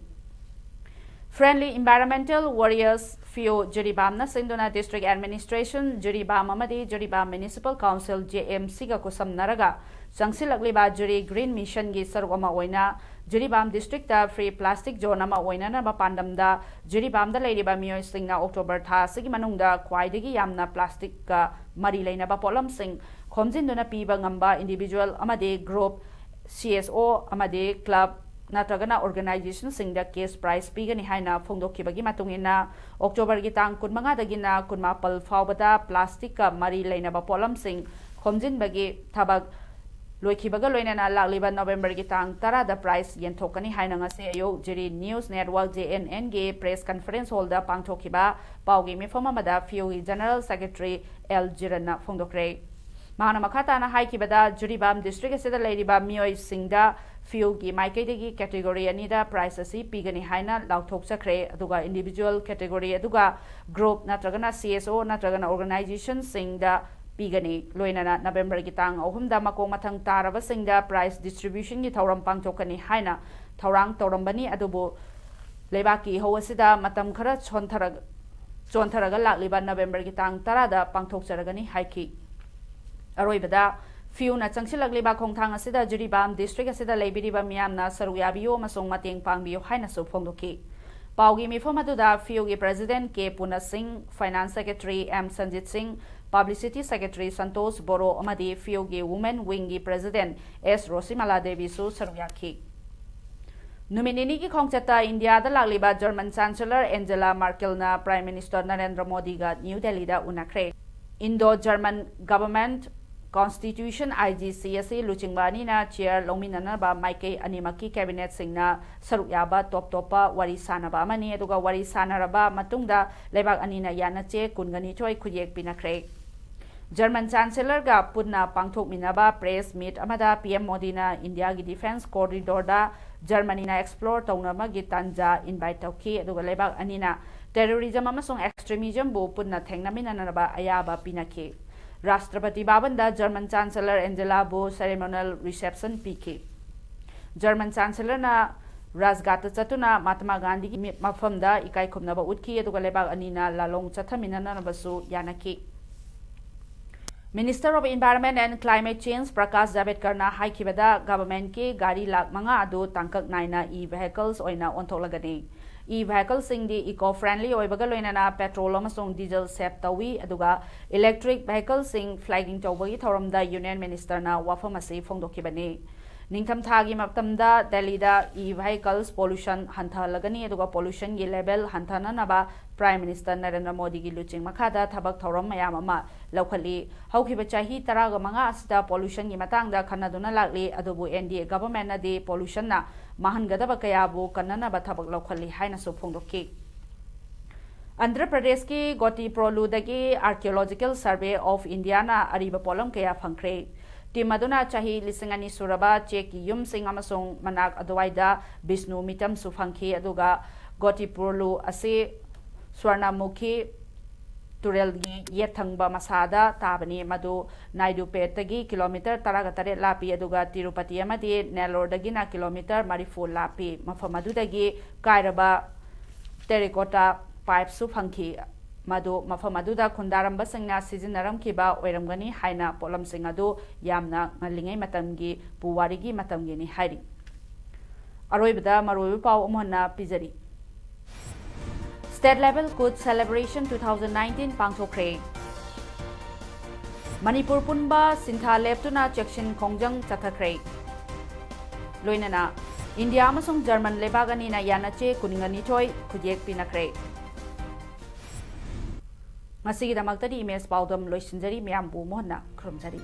Friendly Environmental Warriors ꯐꯤꯌꯣ ꯖꯤꯔꯤꯕꯥꯝꯅ ꯁꯤꯟꯗꯨꯅ ꯗꯤꯁꯇ꯭ꯔꯤꯛ ꯑꯦꯗꯃꯤꯅꯤꯁꯇ꯭ꯔꯦꯁꯟ ꯖꯤꯔꯤꯕꯥꯝ ꯑꯃꯗꯤ Jiribam municipal council J M ꯁꯤꯒ ꯈꯨꯠꯁꯝꯅꯔꯒ ꯆꯪꯁꯤꯜꯂꯛꯂꯤꯕ ꯖꯤꯔꯤ ꯒ꯭ꯔꯤꯟ ꯃꯤꯁꯟꯒꯤ ꯁꯔꯨꯛ ꯑꯃ ꯑꯣꯏꯅ Jiribam district free plastic zone ꯑꯃ ꯑꯣꯏꯅꯅꯕ ꯄꯥꯟꯗꯝꯗ ꯖꯤꯔꯤꯕꯥꯝꯗ ꯂꯩꯔꯤꯕ ꯃꯤꯑꯣꯏꯁꯤꯡꯅ ꯑꯣꯛꯇꯣꯕꯔ ꯊꯥ ꯑꯁꯤꯒꯤ ꯃꯅꯨꯡꯗ ꯈ꯭ꯋꯥꯏꯗꯒꯤ ꯌꯥꯝꯅ ꯄ꯭ꯂꯥꯁꯇꯤꯛꯀ ꯃꯔꯤ ꯂꯩꯅꯕ ꯄꯣꯠꯂꯝꯁꯤꯡ ꯈꯣꯝꯖꯤꯟꯗꯨꯅ ꯄꯤꯕ ꯉꯝꯕ ꯏꯟꯗꯤꯚꯤꯖꯨꯋꯦꯜ ꯑꯃꯗꯤ ꯒ꯭ꯔꯨꯞ, ꯁꯤ ꯑꯦꯁ ꯑꯣ ꯑꯃꯗꯤ ꯀ꯭ꯂꯕ ꯅꯠꯇ꯭ꯔꯒꯅ ꯑꯣꯔꯒꯅꯥꯏꯖꯦꯁꯟꯁꯤꯡꯗ ꯀꯦꯁ ꯄ꯭ꯔꯥꯏꯖ ꯄꯤꯒꯅꯤ ꯍꯥꯏꯅ ꯐꯣꯡꯗꯣꯛꯈꯤꯕꯒꯤ ꯃꯇꯨꯡ ꯏꯟꯅ, ꯑꯣꯛꯇꯣꯕꯔꯒꯤ ꯇꯥꯡ ꯀꯨꯟꯃꯉꯥꯗꯒꯤꯅ ꯀꯨꯟꯃꯥꯄꯜ ꯐꯥꯎꯕꯗ ꯄ꯭ꯂꯥꯁꯇꯤꯛꯀ ꯃꯔꯤ ꯂꯩꯅꯕ ꯄꯣꯠꯂꯝꯁꯤꯡ ꯈꯣꯝꯖꯤꯟꯕꯒꯤ ꯊꯕꯛ ꯂꯣꯏꯈꯤꯕꯒ ꯂꯣꯏꯅꯅ ꯂꯥꯛꯂꯤꯕ ꯅꯣꯕꯦꯝꯕꯔꯒꯤ ꯇꯥꯡ ꯇꯔꯥꯗ ꯄ꯭ꯔꯥꯏꯖ ꯌꯦꯟꯊꯣꯛꯀꯅꯤ ꯍꯥꯏꯅ ꯉꯁꯤ ꯑꯌꯨꯛ ꯖꯤꯔꯤ ꯅ꯭ꯌꯨꯁ ꯅꯦꯠꯋꯥꯔꯛ, ꯖꯦ ꯑꯦꯟ ꯑꯦꯟꯒꯤ ꯄ꯭ꯔꯦꯁ ꯀꯟꯐꯔꯦꯟꯁ ꯍꯣꯜꯗ ꯄꯥꯡꯊꯣꯛꯈꯤꯕ ꯄꯥꯎꯒꯤ ꯃꯤꯐꯝ ꯑꯃꯗ ꯐꯤꯌꯣꯒꯤ ꯖꯦꯅꯔꯦꯜ ꯁꯦꯀ꯭ꯔꯦꯇꯔꯤ ꯑꯦꯜ ꯖꯤꯔꯟꯅ ꯐꯣꯡꯗꯣꯛꯈ꯭ꯔꯦ꯫ ꯃꯍꯥꯛꯅ ꯃꯈꯥ ꯇꯥꯅ ꯍꯥꯏꯈꯤꯕꯗ, ꯖꯤꯔꯤꯕꯥꯝ ꯗꯤꯁꯇ꯭ꯔꯤꯛ ꯑꯁꯤꯗ ꯂꯩꯔꯤꯕ ꯃꯤꯑꯣꯏꯁꯤꯡꯗ ꯐꯤꯌꯣꯒꯤ ꯃꯥꯏꯀꯩꯗꯒꯤ ꯀꯦꯇꯦꯒꯣꯔꯤ ꯑꯅꯤꯗ ꯄ꯭ꯔꯥꯏꯖ ꯑꯁꯤ ꯄꯤꯒꯅꯤ ꯍꯥꯏꯅ ꯂꯥꯎꯊꯣꯛꯆꯈ꯭ꯔꯦ, ꯑꯗꯨꯒ ꯏꯟꯗꯤꯚꯤꯖꯨꯋꯦꯜ ꯀꯦꯇꯦꯒꯣꯔꯤ ꯑꯗꯨꯒ ꯒ꯭ꯔꯨꯞ ꯅꯠꯇ꯭ꯔꯒꯅ ꯁꯤ ꯑꯦꯁ ꯑꯣ ꯅꯠꯇ꯭ꯔꯒꯅ ꯑꯣꯔꯒꯅꯥꯏꯖꯦꯁꯟꯁꯤꯡꯗ ꯄꯤꯒꯅꯤ꯫ ꯂꯣꯏꯅꯅ ꯅꯕꯦꯝꯕꯔꯒꯤ ꯇꯥꯡ ꯑꯍꯨꯝꯗ ꯃꯀꯣꯛ ꯃꯊꯪ ꯇꯥꯔꯕꯁꯤꯡꯗ ꯄ꯭ꯔꯥꯏꯖ ꯗꯤꯁꯇ꯭ꯔꯤꯕ꯭ꯌꯨꯁꯟꯒꯤ ꯊꯧꯔꯝ ꯄꯥꯡꯊꯣꯛꯀꯅꯤ ꯍꯥꯏꯅ ꯊꯧꯔꯥꯡ ꯇꯧꯔꯝꯕꯅꯤ, ꯑꯗꯨꯕꯨ ꯂꯩꯕꯥꯛꯀꯤ ꯏꯍꯧ ꯑꯁꯤꯗ ꯃꯇꯝ ꯈꯔ ꯁꯣꯟꯊꯔꯒ ꯆꯣꯟꯊꯔꯒ ꯂꯥꯛꯂꯤꯕ ꯅꯕꯦꯝꯕꯔꯒꯤ ꯇꯥꯡ ꯇꯔꯥꯗ ꯄꯥꯡꯊꯣꯛꯆꯔꯒꯅꯤ ꯍꯥꯏꯈꯤ꯫ ꯑꯔꯣꯏꯕꯗ, ꯐꯤꯌꯨꯅ ꯆꯪꯁꯤꯜꯂꯛꯂꯤꯕ ꯈꯣꯡꯊꯥꯡ ꯑꯁꯤꯗ ꯖꯤꯔꯤꯕꯥꯝ ꯗꯤꯁꯇ꯭ꯔꯤꯛ ꯑꯁꯤꯗ ꯂꯩꯕꯤꯔꯤꯕ ꯃꯤꯌꯥꯝꯅ ꯁꯔꯨꯛ ꯌꯥꯕꯤꯌꯨ ꯑꯃꯁꯨꯡ ꯃꯇꯦꯡ ꯄꯥꯡꯕꯤꯌꯨ ꯍꯥꯏꯅꯁꯨ ꯐꯣꯡꯗꯣꯛꯈꯤ꯫ ꯄꯥꯎꯒꯤ ꯃꯤꯐꯝ ꯑꯗꯨꯗ ꯐꯤꯌꯨꯒꯤ ꯄ꯭ꯔꯦꯁꯤꯗꯦꯟꯠ ꯀꯦ ꯄꯨꯅ ꯁꯤꯡ, ꯐꯥꯏꯅꯥꯟꯁ ꯁꯦꯀ꯭ꯔꯦꯇꯔꯤ ꯑꯦꯝ ꯁꯟꯖꯤꯠ ꯁꯤꯡ, ꯄꯕ꯭ꯂꯤꯁꯤꯇꯤ ꯁꯦꯀ꯭ꯔꯦꯇꯔꯤ ꯁꯟꯇꯣꯁ ꯕꯣꯔꯣ ꯑꯃꯗꯤ ꯐꯤꯌꯨꯒꯤ ꯋꯨꯃꯦꯟ ꯋꯤꯡꯒꯤ ꯄ꯭ꯔꯦꯁꯤꯗꯦꯟꯠ ꯑꯦꯁ ꯔꯣꯁꯤꯃꯂꯥ ꯗꯦꯕꯤꯁꯨ ꯁꯔꯨꯛ ꯌꯥꯈꯤ꯫ ꯅꯨꯃꯤꯠ ꯅꯤꯅꯤꯒꯤ ꯈꯣꯡꯆꯠꯇ ꯏꯟꯗꯤꯌꯥꯗ ꯂꯥꯛꯂꯤꯕ ꯖꯔꯃꯟ ꯆꯥꯟꯁꯦꯂꯔ ꯑꯦꯟꯖꯦꯂꯥ ꯃꯥꯔꯀꯦꯜꯅ ꯄ꯭ꯔꯥꯏꯝ ꯃꯤꯅꯤꯁꯇꯔ ꯅꯔꯦꯟꯗ꯭ꯔ ꯃꯣꯗꯤꯒ ꯅ꯭ꯌꯨ ꯗꯦꯜꯂꯤꯗ ꯎꯅꯈ꯭ꯔꯦ꯫ Indo German government consultation, I G C, ꯑꯁꯤ ꯂꯨꯆꯤꯡꯕ ꯑꯅꯤꯅ ꯆꯦꯌꯔ ꯂꯧꯃꯤꯟꯅꯅꯕ ꯃꯥꯏꯀꯩ ꯑꯅꯤꯃꯛꯀꯤ ꯀꯦꯕꯤꯅꯦꯠꯁꯤꯡꯅ ꯁꯔꯨꯛ ꯌꯥꯕ ꯇꯣꯞ ꯇꯣꯞꯄ ꯋꯥꯔꯤ ꯁꯥꯅꯕ ꯑꯃꯅꯤ꯫ ꯑꯗꯨꯒ ꯋꯥꯔꯤ ꯁꯥꯅꯔꯕ ꯃꯇꯨꯡꯗ ꯂꯩꯕꯥꯛ ꯑꯅꯤꯅ ꯌꯥꯅꯆꯦ ꯀꯨꯟꯒ ꯅꯤꯊꯣꯏ ꯈꯨꯠꯌꯦꯛ ꯄꯤꯅꯈ꯭ꯔꯦ꯫ ꯖꯔꯃꯟ ꯆꯥꯟꯁꯦꯂꯔꯒ ꯄꯨꯟꯅ ꯄꯥꯡꯊꯣꯛꯃꯤꯟꯅꯕ ꯄ꯭ꯔꯦꯁ ꯃꯤꯠ ꯑꯃꯗ ꯄꯤ ꯑꯦꯝ ꯃꯣꯗꯤꯅ ꯏꯟꯗꯤꯌꯥꯒꯤ ꯗꯤꯐꯦꯟꯁ ꯀꯣꯔꯤꯗꯣꯔꯗ ꯖꯔꯃꯅꯤꯅ ꯑꯦꯛꯁꯄ꯭ꯂꯣꯔ ꯇꯧꯅꯕꯒꯤ ꯇꯥꯟꯖꯥ ꯏꯟꯚꯥꯏꯠ ꯇꯧꯈꯤ, ꯑꯗꯨꯒ ꯂꯩꯕꯥꯛ ꯑꯅꯤꯅ ꯇꯦꯔꯣꯔꯤꯖꯝ ꯑꯃꯁꯨꯡ ꯑꯦꯛꯁꯇ꯭ꯔꯤꯃꯤꯖꯝꯕꯨ ꯄꯨꯟꯅ ꯊꯦꯡꯅꯃꯤꯟꯅꯅꯕ ꯑꯌꯥꯕ ꯄꯤꯅꯈꯤ꯫ ꯔꯥꯁꯇ꯭ꯔꯄꯇꯤ ꯚꯕꯟꯗ ꯖꯔꯃꯟ ꯆꯥꯟꯁꯦꯂꯔ ꯑꯦꯟꯖꯦꯂꯥꯕꯨ ꯁꯦꯔꯦꯃꯣꯅꯤꯌꯦꯜ ꯔꯤꯁꯦꯞꯁꯟ ꯄꯤꯈꯤ꯫ ꯖꯔꯃꯟ ꯆꯥꯟꯁꯦꯂꯔꯅ ꯔꯥꯖꯘꯥꯠꯇ ꯆꯠꯇꯨꯅ ꯃꯍꯥꯇꯃꯥ ꯒꯥꯟꯙꯤꯒꯤ ꯃꯤ-, ꯃꯐꯝꯗ ꯏꯀꯥꯏ ꯈꯨꯝꯅꯕ ꯎꯠꯈꯤ, ꯑꯗꯨꯒ ꯂꯩꯕꯥꯛ ꯑꯅꯤꯅ ꯂꯥꯂꯣꯡ ꯆꯠꯊꯃꯤꯟꯅꯅꯕꯁꯨ ꯌꯥꯅꯈꯤ꯫ Minister of Environment and Climate Change Prakash ꯖꯥꯚꯦꯗꯀꯔꯅ ꯍꯥꯏꯈꯤꯕꯗ, ꯒꯚꯔꯟꯃꯦꯟꯠꯀꯤ ꯒꯥꯔꯤ ꯂꯥꯈ ꯃꯉꯥ ꯑꯗꯨ ꯇꯥꯡꯀꯛ ꯅꯥꯏꯅ ꯏ ꯚꯦꯍꯤꯀꯜꯁ ꯑꯣꯏꯅ ꯑꯣꯟꯊꯣꯛꯂꯒꯅꯤ꯫ ꯏ ꯚꯦꯍꯤꯀꯜꯁꯤꯡꯗꯤ ꯏꯀꯣ ꯐ꯭ꯔꯦꯟꯗꯂꯤ ꯑꯣꯏꯕꯒ ꯂꯣꯏꯅꯅ ꯄꯦꯇ꯭ꯔꯣꯜ ꯑꯃꯁꯨꯡ ꯗꯤꯖꯜ ꯁꯦꯚ ꯇꯧꯏ, ꯑꯗꯨꯒ ꯏꯂꯦꯛꯇ꯭ꯔꯤꯛ ꯚꯦꯍꯤꯀꯜꯁꯤꯡ ꯐ꯭ꯂꯦꯒꯤꯡ ꯇꯧꯕꯒꯤ ꯊꯧꯔꯝꯗ ꯌꯨꯅꯤꯌꯟ ꯃꯤꯅꯤꯁꯇꯔꯅ ꯋꯥꯐꯝ ꯑꯁꯤ ꯐꯣꯡꯗꯣꯛꯈꯤꯕꯅꯤ꯫ ꯅꯤꯡꯊꯝꯊꯥꯒꯤ ꯃꯇꯝꯗ ꯗꯦꯜꯂꯤꯗ ꯏ ꯚꯦꯍꯤꯀꯜꯁ ꯄꯣꯂꯨꯁꯟ ꯍꯟꯊꯍꯜꯂꯒꯅꯤ, ꯑꯗꯨꯒ ꯄꯣꯂꯨꯁꯟꯒꯤ ꯂꯦꯚꯦꯜ ꯍꯟꯊꯅꯅꯕ ꯄ꯭ꯔꯥꯏꯝ ꯃꯤꯅꯤꯁꯇꯔ ꯅꯔꯦꯟꯗ꯭ꯔ ꯃꯣꯗꯤꯒꯤ ꯂꯨꯆꯤꯡ ꯃꯈꯥꯗ ꯊꯕꯛ ꯊꯧꯔꯝ ꯃꯌꯥꯝ ꯑꯃ ꯂꯧꯈꯠꯂꯤ꯫ ꯍꯧꯈꯤꯕ ꯆꯍꯤ ꯇꯔꯥꯒ ꯃꯉꯥ ꯑꯁꯤꯗ ꯄꯣꯂꯨꯁꯟꯒꯤ ꯃꯇꯥꯡꯗ ꯈꯟꯅꯗꯨꯅ ꯂꯥꯛꯂꯤ, ꯑꯗꯨꯕꯨ ꯑꯦꯟ ꯗꯤ ꯑꯦ ꯒꯚꯔꯟꯃꯦꯟꯠꯅꯗꯤ ꯄꯣꯂꯨꯁꯟꯅ ꯃꯥꯡꯍꯟꯒꯗꯕ ꯀꯌꯥꯕꯨ ꯀꯟꯅꯅꯕ ꯊꯕꯛ ꯂꯧꯈꯠꯂꯤ ꯍꯥꯏꯅꯁꯨ ꯐꯣꯡꯗꯣꯛꯈꯤ꯫ ꯑꯟꯙ꯭ꯔ ꯄ꯭ꯔꯗꯦꯁꯀꯤ ꯒꯣꯇꯤꯄ꯭ꯔꯣꯂꯨꯗꯒꯤ Archaeological Survey of Indiaꯅ ꯑꯔꯤꯕ ꯄꯣꯠꯂꯝ ꯀꯌꯥ ꯐꯪꯈ꯭ꯔꯦ꯫ ꯇꯤꯝ ꯑꯗꯨꯅ ꯆꯍꯤ ꯂꯤꯁꯤꯡ ꯑꯅꯤ ꯁꯨꯔꯕ ꯆꯦꯛꯀꯤ ꯌꯨꯝꯁꯤꯡ ꯑꯃꯁꯨꯡ ꯃꯅꯥꯛ ꯑꯗꯨꯋꯥꯏꯗ ꯕꯤꯁꯅꯨ ꯃꯤꯇꯝꯁꯨ ꯐꯪꯈꯤ, ꯑꯗꯨꯒ ꯒꯣꯇꯤꯄ꯭ꯔꯣꯂꯨ ꯑꯁꯤ ꯁ꯭ꯋꯔꯅꯃꯨꯈꯤ ꯇꯨꯔꯦꯜꯒꯤ ꯌꯦꯠ ꯊꯪꯕ ꯃꯁꯥꯗ ꯇꯥꯕꯅꯤ꯫ ꯃꯗꯨ ꯅꯥꯏꯗꯨꯄꯦꯠꯇꯒꯤ ꯀꯤꯂꯣꯃꯤꯇꯔ ꯇꯔꯥꯒ ꯇꯔꯦꯠ ꯂꯥꯞꯄꯤ, ꯑꯗꯨꯒ ꯇꯤꯔꯨꯄꯇꯤ ꯑꯃꯗꯤ ꯅꯦꯂꯣꯔꯗꯒꯤꯅ ꯀꯤꯂꯣꯃꯤꯇꯔ ꯃꯔꯤꯐꯨ ꯂꯥꯞꯄꯤ꯫ ꯃꯐꯝ ꯑꯗꯨꯗꯒꯤ ꯀꯥꯏꯔꯕ ꯇꯦꯔꯤꯀꯣꯇꯥ ꯄꯥꯏꯞꯁꯨ ꯐꯪꯈꯤ꯫ ꯃꯗꯨ ꯃꯐꯝ ꯑꯗꯨꯗ ꯈꯨꯟꯗꯥꯔꯝꯕꯁꯤꯡꯅ ꯁꯤꯖꯤꯟꯅꯔꯝꯈꯤꯕ ꯑꯣꯏꯔꯝꯒꯅꯤ ꯍꯥꯏꯅ ꯄꯣꯠꯂꯝꯁꯤꯡ ꯑꯗꯨ ꯌꯥꯝꯅ ꯉꯜꯂꯤꯉꯩ ꯃꯇꯝꯒꯤ ꯄꯨꯋꯥꯔꯤꯒꯤ ꯃꯇꯝꯒꯤꯅꯤ ꯍꯥꯏꯔꯤ꯫ ꯑꯔꯣꯏꯕꯗ ꯃꯔꯨꯑꯣꯏꯕ ꯄꯥꯎ ꯑꯃꯨꯛ ꯍꯟꯅ ꯄꯤꯖꯔꯤ꯫ State Level Kutch Celebration two thousand nineteen ꯄꯥꯡꯊꯣꯛꯈ꯭ꯔꯦ꯫ Manipur ꯄꯨꯝꯕ ꯁꯤꯟꯊꯥ ꯂꯦꯞꯇꯨꯅ ꯆꯦꯛꯁꯤꯟ ꯈꯣꯡꯖꯪ ꯆꯠꯊꯈ꯭ꯔꯦ꯫ ꯂꯣꯏꯅꯅ ꯏꯟꯗꯤꯌꯥ ꯑꯃꯁꯨꯡ ꯖꯔꯃꯟ ꯂꯩꯕꯥꯛ ꯑꯅꯤꯅ ꯌꯥꯅꯆꯦ ꯀꯨꯟꯒ ꯅꯤꯊꯣꯏ ꯈꯨꯠꯌꯦꯛ ꯄꯤꯅꯈ꯭ꯔꯦ꯫ ꯉꯁꯤꯒꯤꯗꯃꯛꯇꯗꯤ ꯏꯃꯦꯖ ꯄꯥꯎꯗꯝ ꯂꯣꯏꯁꯤꯟꯖꯔꯤ꯫ ꯃꯌꯥꯝꯕꯨ ꯃꯨꯟꯅ ꯈꯨꯔꯨꯝꯖꯔꯤ꯫